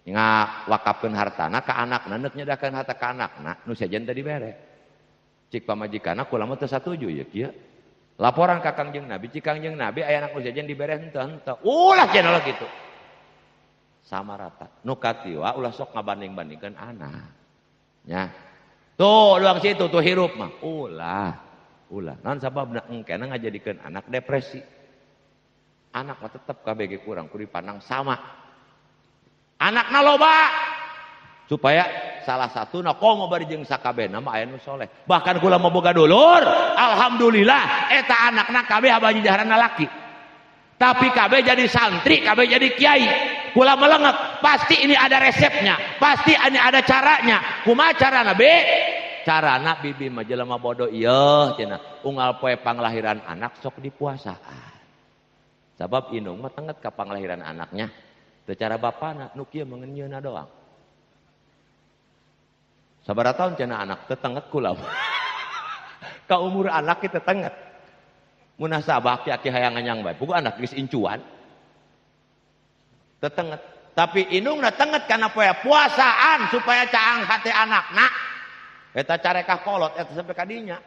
ngawakafkeun hartana ka anakna neuk nyedakeun harta ka anakna nu sejen teu dibere. Cik pamajikanna kula mah teu satuju ieu kieu. Laporan ka Kangjeng Nabi, cik Kangjeng Nabi aya anak nu sejen dibere henteu henteu. Ulah cenah lah kitu. Sama rata. Nu katiwa ulah sok ngabanding-bandingkeun anak. Nya. Tuh luang situ tuh hirup mah. Ulah. Ulah. Naon sababna engkena ngajadikeun anak depresi. Anak mah tetep KBG kurang kudu dipandang sama. Anakna loba supaya salah satu na komo bari jeung sakabehna mah aya nu soleh. Bahkan kula mah boga dulur, alhamdulillah eta anakna kabeh abah jaharana laki. Tapi kabeh jadi santri, kabeh jadi kiai. Kula melengek, pasti ini ada resepnya, pasti ini ada caranya. Kumaha carana be? Carana bibi mah jelema bodoh ieu cenah. Unggal poe panglahiran anak sok dipuasaan. Sabab indung mah tenget ka panglahiran anaknya. Teu cara bapana nu kieu mah nyeuna doang. Sabaraha tahun cenah anak teu tenget kula. Ka umur anak kita tenget. Munasabah aki-aki hayang nganyang bae. Puguh anak geus incuan. Teu tenget. Tapi indungna tenget kana poe puasaan supaya caang hate anakna. Eta carekah kolot eta sampai ka dinya.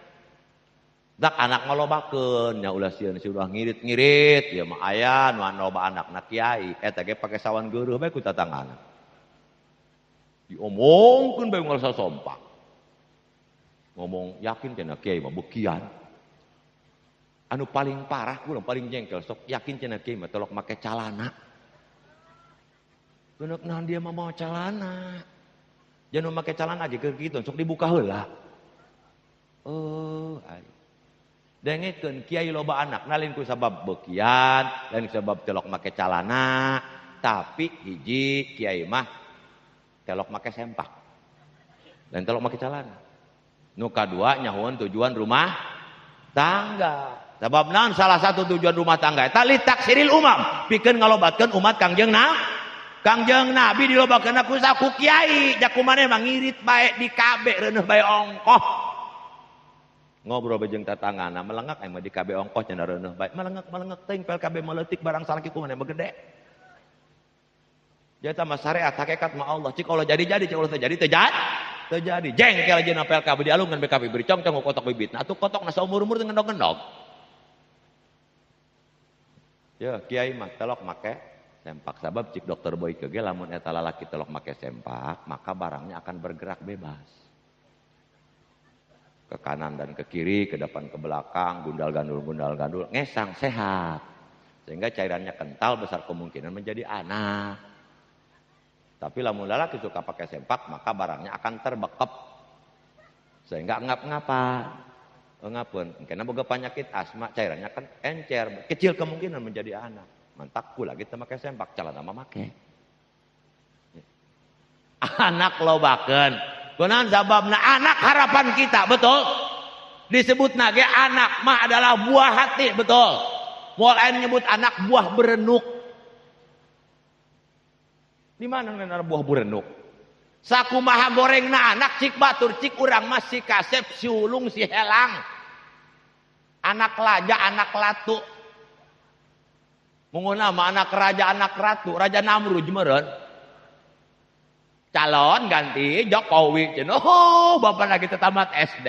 Dak anak ngalobakeun nya ulah sieun si ulah ngirit-ngirit ya mah aya nu loba anakna kiai eta ge pake sawan geureuh bae ku tatanggana. Diomongkeun bae ngarasa sompak. Ngomong yakin cenah kiai mah beukian. Anu paling parah kula paling jengkel sok yakin cenah kiai mah tolok make calana. Benek naon dia mah mau calana. Jangan make calana ge keur kitu sok dibuka heula. Oh, ai. Dengekeun kiai loba anak lain ku sabab beukian, lain ku sabab telok make calana, tapi hiji kiai mah telok make sempak. Dan telok make calana. Nu kadua nyahoan tujuan rumah tangga. Sabab naon salah satu tujuan rumah tangga eta litaksiril umam, pikeun ngalobatkeun umat Kangjeng Nabi. Kangjeng Nabi dilobakeun ku saku kiai, jaku maneh mah ngirit bae di KB reuneuh bae ongkoh. Ngobrol bejeng tatanggana melengak aing mah di KB ongkoh cenah reuneuh bae. Melengak-melengak teuing pel KB meuletik barang salaki ku maneh mah gede. Jadi mah syariat hakikat mah Allah. Cik Allah jadi-jadi, cik Allah teu jadi teu jadi. Jengkel aja pel KB dialungkeun BKB beri congcong kotok bibit. Nah atuh kotokna saumur-umur teu ngendog-ngendog. Ya kiai mah telok make sempak sabab cik dokter Boyke ge lamun eta lalaki telok make sempak maka barangnya akan bergerak bebas. Ke kanan dan ke kiri, ke depan ke belakang, gundal gandul, ngesang sehat. Sehingga cairannya kental besar kemungkinan menjadi anak. Tapi lamun lalaki suka pakai sempak maka barangnya akan terbekep. Sehingga ngap-ngapa. Ngapun, karena boga penyakit asma cairannya kan encer, kecil kemungkinan menjadi anak. Mantak ku lagi teu make sempak, calana mah make. Anak lobakeun. Kunaon sababna anak harapan kita, betul? Disebut nage anak mah adalah buah hati, betul? Moal aya nyebut anak buah berenuk. Di mana ngeunana buah berenuk? Sakumaha gorengna anak cik batur cik urang mah si kasep si ulung si helang. Anak laja, anak latu. Munguna mah anak raja, anak ratu, Raja Namrud meureun. Calon ganti Jokowi. Oh, bapak lagi tamat SD.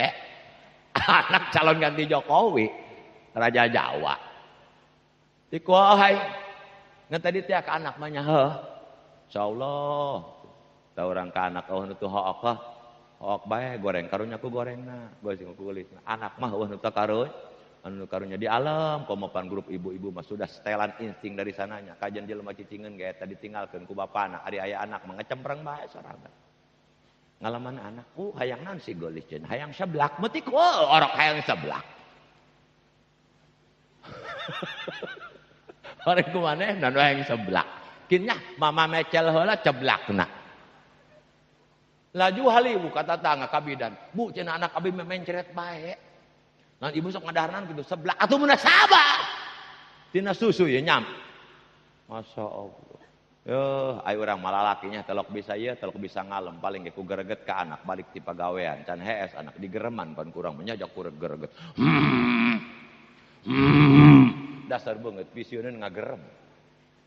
Anak calon ganti Jokowi, Raja Jawa. Dikuahai. Ngan tadi teh ka anak mah nya heuh. Insyaallah. Tah urang ka anak eueuh nu teu hook heuh. Hook bae goreng karunya ku gorengna, gosing ku geulisna. Anak mah eueuh nu teu karunya. Anu karunya di alam, komopan grup ibu-ibu mah sudah setelan insting dari sananya. Kajian jelema cicingeun ge eta ditinggalkeun ku bapana, ari aya anak mah ngecempreng bae sorangan. Ngalaman anakku hayang naon si geulis cenah, hayang seblak meutik orok hayang seblak. Orang ku manehna nu hayang seblak. Kinya mama mecel heula ceblakna. Laju haliwu ka tatangga ka bidan. Bu cenah anak abi mencret bae. Nah ibu sok ngadaharnan gitu seblak atuh munasabah. Tina susu ya nyam. Masya Allah. Yuh, ayo urang malalakinya telok bisa ieu, telok bisa ngalem paling ge ku gereget ka anak balik ti pagawean can hees anak digereman pan kurang menyajak ku gereget. Dasar banget visioneun ngagerem.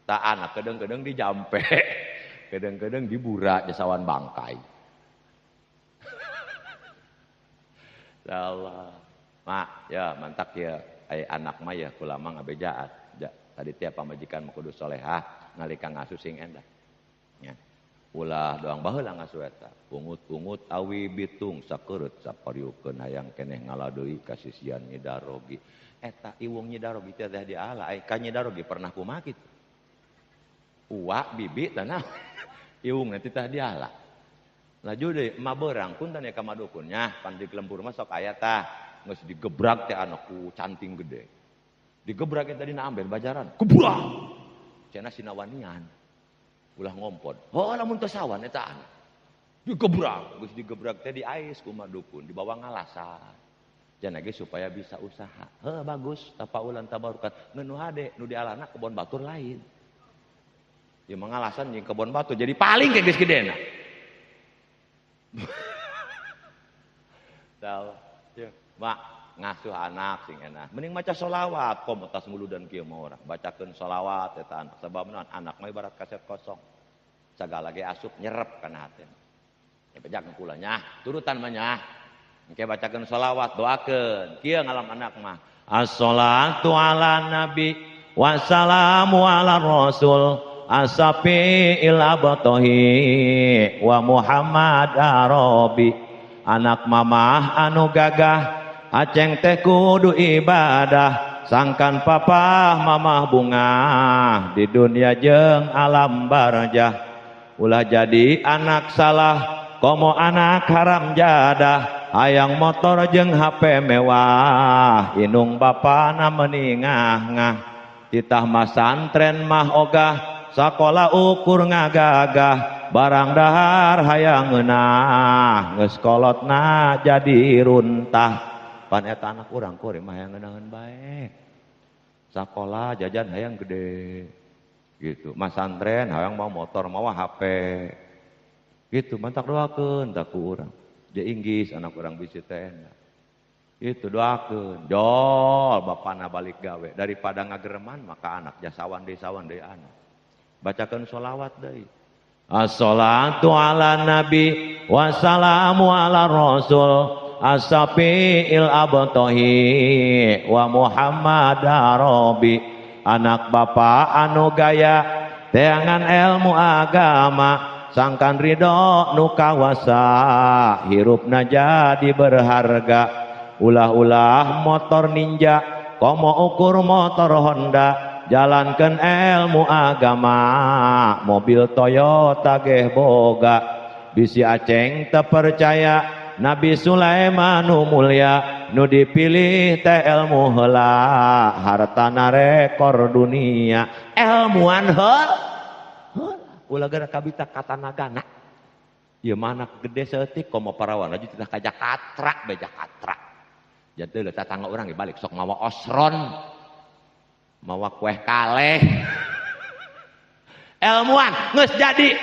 Ta anak kedeng-kedeng dijampe. Kedeng-kedeng dibura jasawan bangkai. Allah. Mak, ya mantak ya, ay anak mah ya kulama ngabejaat. Ja, tadi tiap pamajikan mah kudu solehah, ngalika ngasuh sing endah. Ya. Ulah doang baheula ngasuh eta. Pungut-pungut awi bitung sakereut sapariukeun hayang keneh ngaladeui kasisian nyidarogi. Eta iwung nyidarogi teh teh diala, ai ka nyidarogi pernah kumaha kitu. Uwa bibi tanah iwung nanti teh diala. Laju deui mah beurang punten ya ka madukunnya, pan di lembur mah sok aya tah. Geus digebrak teh anakku canting gede. Digebrak tadi na amben bajaran. Gebrak. Cenah sinawanian. Ulah ngompon. Oh lamun teu sawan eta anak. Digebrak, geus digebrak teh diais ku madukun, dibawa ngalasan. Cenah ge supaya bisa usaha. Heuh bagus, tapaulan tabarukan. Ngeun nu hade, nu dialana kebon batur lain. Ieu mah ngalasan jeung kebon batu jadi paling ke geus gedena. Tahu. Mak ngasuh anak sing enak. Mending maca sholawat komo tas muludan kieu mah urang. Bacakeun sholawat eta anak sabab naon anak mah ibarat kaset kosong. Sagala ge asup nyerep kana hatena. Ya bejakeun kula nya, turutan mah nya. Engke bacakeun sholawat doakeun. Kieu ngalam anak mah. As-sholatu ala nabi wassalamu ala rasul asafi'il abtahi wa Muhammad arabi. Anak mamah anu gagah aceng teh kudu ibadah sangkan papah mamah bungah di dunia jeung alam barjah. Ulah jadi anak salah komo anak haram jadah hayang motor jeung HP mewah inung bapana meningah-ngah titah masantren mah ogah sakola ukur ngagagah barang dahar hayang ngeunah geus kolotna jadi runtah. Pan eta anak urang kuring mah hayang ngeunaheun bae. Sakola jajan hayang gede gitu. Masantren hayang mau motor mawa HP. Gitu mantak doakeun tak ku urang. Dia inggis anak urang bisi teh. Itu doakeun. Jol bapana balik gawe daripada ngagereman maka anak jasawan deui sawan deui anak. Bacakeun sholawat deui. As-sholatu ala nabi wassalamu ala rasul asafi'il abtahi wa Muhammad arabi. Anak bapa anu gaya teangan ilmu agama sangkan ridho nu kawasa hirupna jadi berharga. Ulah-ulah motor ninja komo ukur motor Honda jalankan ilmu agama mobil Toyota geh boga. Bisi aceng terpercaya Nabi Sulaiman nu mulia nu dipilih teh ilmu heula hartana rekor dunia. Ilmuan heula ulah geura kabita katanagana. Ieu mah anak gede saeutik komo parawan aja titah ka Jakatra bae Jakatra. Janten tetangga urang ge balik sok mawa osron mawa kueh kaleh. Ilmuan geus jadi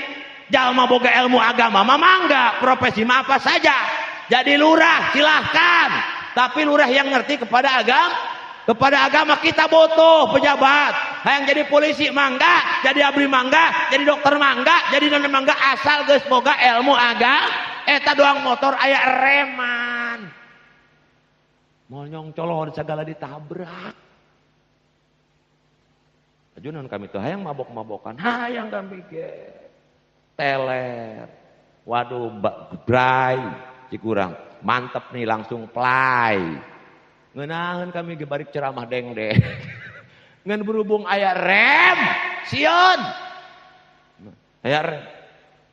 jalma boga ilmu agama mah mangga profesi mah apa saja. Jadi lurah silahkan, tapi lurah yang ngerti kepada agama, kepada agama kita butuh pejabat. Hayang jadi polisi mangga, jadi abri mangga, jadi dokter mangga, jadi nana mangga asal geus boga ilmu agama. Eta doang motor aya reman. Monyong color segala ditabrak. Ajunan kami tuh hayang mabok-mabokan, hayang kami ge teler. Waduh, bray. Cikurang mantep nih langsung play. Ngeunaheun kami ge bari ceramah deng deh. Ngan berhubung aya rem, sieun. Aya rem.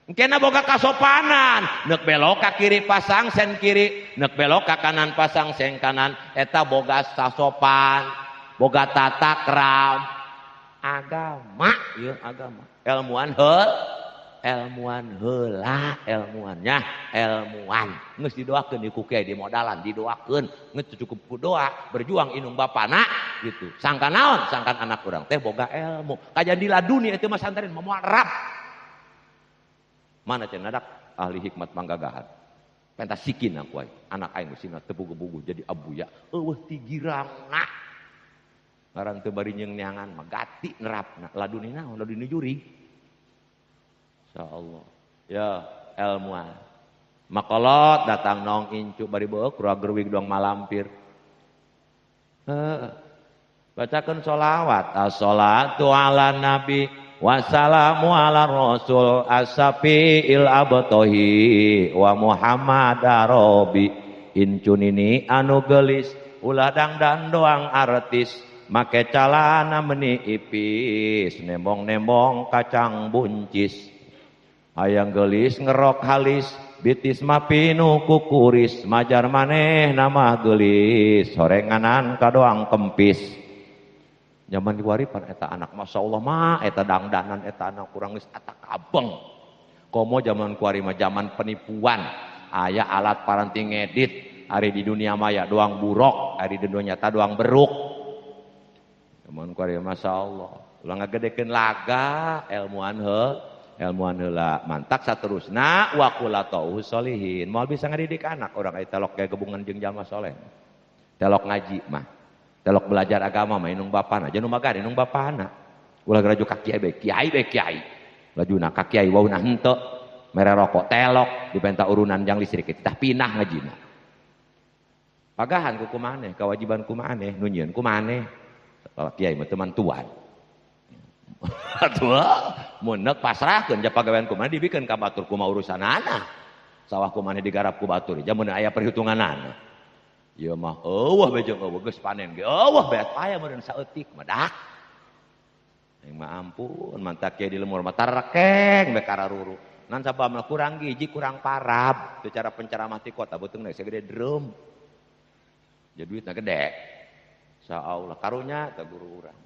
Engkena boga kasopanan, neuk belok ka kiri pasang sen kiri, neuk belok ka kanan pasang sen kanan, eta boga sasopan, boga tata kram. Agama, ieu agama. Ilmuan heul. Ilmuan heula, ilmuannya, ilmuan. Geus didoakeun ku kiai di modalan, didoakeun, geus cukup ku doa, berjuang inung bapana gitu. Sangkan naon? Sangkan anak urang teh boga ilmu. Kajian di laduni eta mah santren moal rap. Mana cenah dak ahli hikmat manggagahan. Pentas sikin aku aing, anak aing geus teu puguh-puguh jadi abuya, eueuh ti girangna. Ngaran teu bari nyeung neangan mah gati nerapna. Laduni naon? Laduni jurig. Insyaallah. Ya, ilmuan. Makolot datang nong incu bari beueuk rua gerwig doang malampir. Heeh. Bacakeun sholawat. As-sholatu ala nabi wassalamu ala rasul as-safi'il abtahi wa Muhammad arabi. Incu nini anu geulis ulah dangdan doang artis make calana meni ipis nembong-nembong kacang buncis. Hayang gelis ngerok halis bitis mapinu kukuris majar maneh nama gelis sorenganan kadoang kempis. Zaman diwaripan eta anak Masya Allah mah eta dangdanan eta anak kurang geus atak abeng. Komo zaman kuari mah zaman penipuan aya alat paranti ngedit ari di dunia maya doang buruk ari di dunia nyata doang beruk. Zaman kuari Masya Allah. Ulah ngagedekeun laga ilmuan heuh, ilmuan heula mantak saterusna wa qulatau sholihin. Moal bisa ngadidik anak urang aya telok ge gabungan jeung jalma soleh. Telok ngaji mah. Telok belajar agama mah indung bapana, jeung nu magar indung bapana. Ulah garaju ka kiai bae, kiai bae kiai. Lajuna ka kiai wauna henteu, mere rokok telok dipenta urunan jang listrik tah pinah ngajina. Pagahan ku maneh, kewajiban ku maneh, nu nyieun ku maneh. Kiai mah teu mantuan. Atuh mun neuk pasrahkeun ja pagawean ku maneh dibikeun ka batur kumaha urusanana. Sawah ku maneh digarap ku batur, ja mun aya perhitunganana. Ieu mah eueuh bae jeung eueuh geus panen ge eueuh bae aya meureun saeutik mah dak. Aing mah ampun mantak kiai di lemur mah tarekeng bae kararuru. Nan sababna kurang gizi, kurang parab. Secara penceramah ti kota beuteung segede drum. Ja duitna gede. Insyaallah karunya teh guru urang.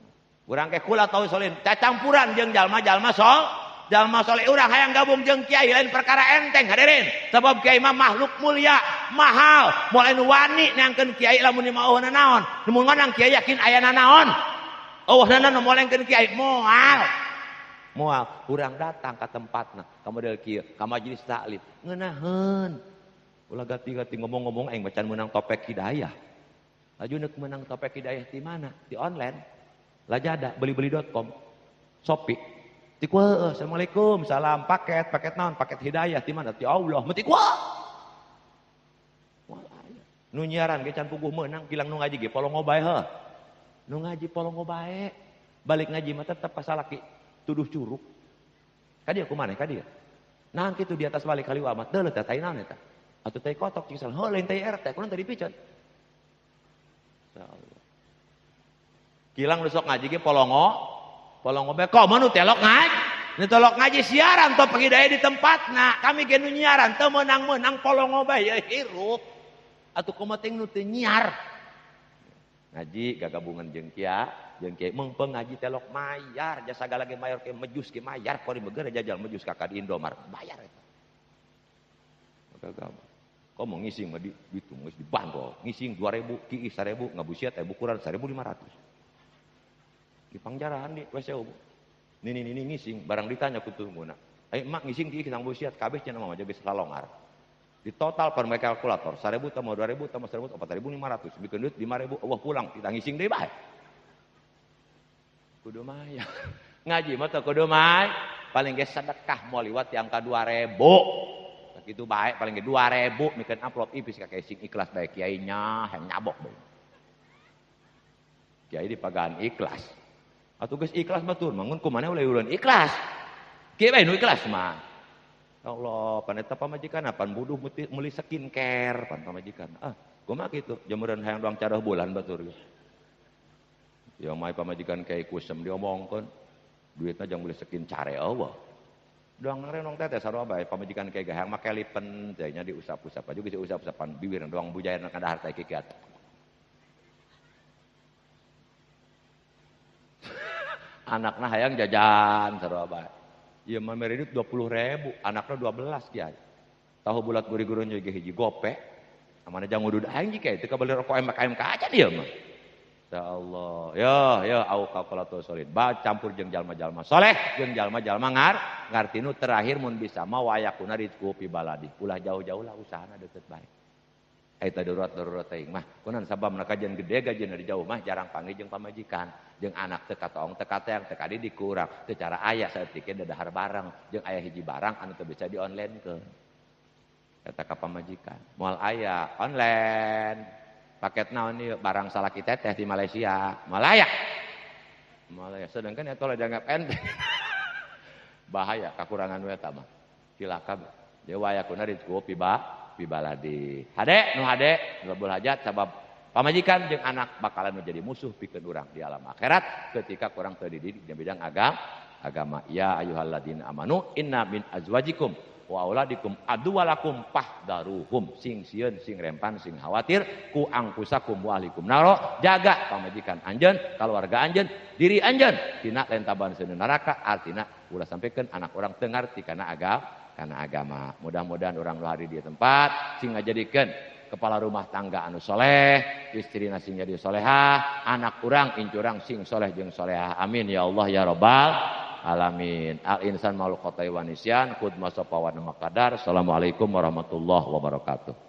Urang ke kula tau solin, cacampuran jeung jalma-jalma sol, jalma soleh urang hayang gabung jeung kiai lain perkara enteng hadirin. Sebab kiai mah makhluk mulia, mahal. Moal anu wani neangkeun kiai lamun maohna naon. Nu ngonang kiai yakin ayana naon. Eueuhna nu molengkeun kiai moal. Moal urang datang ka tempatna, ka model kieu, ka majelis taklim. Ngeunaheun. Ulah gati-gati ngomong-ngomong aing macan meunang topek hidayah. Laju neuk meunang topek hidayah di mana? Di online. Lazada, beli-beli.com, Shopee. Tikwa, assalamualaikum, salam paket, paket naon, paket hidayah di mana? Ti Allah, meti kuah. Nu nyiaran ge can puguh meunang, gilang nu ngaji ge polongo bae heuh. Nu ngaji polongo bae. Balik ngaji mah tetep pasalaki tuduh curug. Ka dieu kumaneh ka dieu? Nah kitu di atas balik kali amat deuleu teh tai naon eta? Atuh tai kotok cing salah, heuh lain tai RT, kunaon tadi piceun. Insyaallah. Gilang nu sok ngaji ge polongo, polongo bae komo nu telok ngaji. Nu telok ngaji siaran tong hidayah di tempatna. Kami ge nu nyiaran teu meunang-meunang polongo bae ya hirup. Atuh kumaha teh nu teu nyiar. Ngaji gagabungan jeung kiai, jeung kiai meungpeung ngaji telok mayar, jasa sagala ge mayar ke mejus ge mayar, kori beger jajal mejus ka di Indomart, bayar eta. Gagabung. Komo ngising mah di ditu geus dibandol, ngising 2000, kiih 1000, ngabusiat aya bukuran 1500. Di pangjarahan di WC bu. Nini nini ngising, barang ditanya ku tungguna. Ayo emak ngising di kisang busiat kabeh cenah mah geus lalongar. Di total per kalkulator 1000 tambah 2000 tambah 1000 4500, bikin duit 5000, eueuh pulang kita ngising deui bae. Kudu maya. Ngaji mah teu kudu maya, paling ge sedekah moal liwat di angka 2000. Sakitu bae paling ge 2000 mikeun amplop ipis ka sing ikhlas bae kiainya hayang nyabok bae. Kiai dipagahan ikhlas. Atuh geus ikhlas batur mangun kumaha ulah ulun ikhlas. Kieu bae nu ikhlas mah. Ya Allah, pan eta pamajikan pan buduh meuli skincare pan pamajikan. Ah, kumaha kitu? Jemuran hayang doang cadoh bulan batur geus. Yang mai pamajikan kayak kusem diomongkeun, duitna jang meuli skincare eueuh. Doang renong teteh sarua bae pamajikan kayak hayang make lipen teh nya diusap-usap aja geus diusap-usapan bibir doang bujayana ka dahar teh kikiat. Anakna hayang jajan sarua bae. Ieu mah mere duit 20.000, anakna 12 kiai. Tahu bulat guri-gurun ge hiji gope. Amana jang ngudud aing kiai teu kabeli rokok MKMK aja dia mah. Insyaallah. Ya, ya au kalkulator solid. Ba campur jeung jalma-jalma soleh, jeung jalma-jalma ngarti nu terakhir mun bisa mah wayakuna rizqu fi baladi. Ulah jauh-jauh lah usahana deukeut bae. Eta darurat-darurat teuing mah. Kunaon sababna kajian gede gajian dari jauh mah jarang panggih jeung pamajikan, jeung anak teu katoong teu kateang teu kadidik ku urang, teu cara aya saeutik ge dadahar bareng, jeung aya hiji barang anu teu bisa di online-keun. Eta ka pamajikan. Moal aya online. Paket naon ieu barang salaki teteh di Malaysia. Moal aya. Moal aya sedangkan eta ulah dianggap enteng. Bahaya kakurangan we eta mah. Cilaka. Dewa yakuna rizqu fi baladi. Hade nu hade lebul hajat sabab pamajikan jeung anak bakalan menjadi musuh pikeun urang di alam akhirat ketika kurang teu dididik di bidang agama. Ya ayyuhalladzina amanu inna min azwajikum wa auladikum aduwalakum fahdaruhum. Sing sieun sing rempan sing khawatir ku angkusakum wa ahlikum naro. Jaga pamajikan anjeun, keluarga anjeun, diri anjeun tina lentaban seuneu neraka. Artina ulah sampikeun anak urang teu ngarti kana agama. Karena agama. Mudah-mudahan orang hari di tempat sing ngajadikeun kepala rumah tangga anu soleh, istrina sing jadi solehah, anak urang incurang sing soleh jeung solehah. Amin ya Allah ya robbal alamin. Al insan maul khotai wa nisyan, khudma sopawan makadar. Assalamualaikum warahmatullahi wabarakatuh.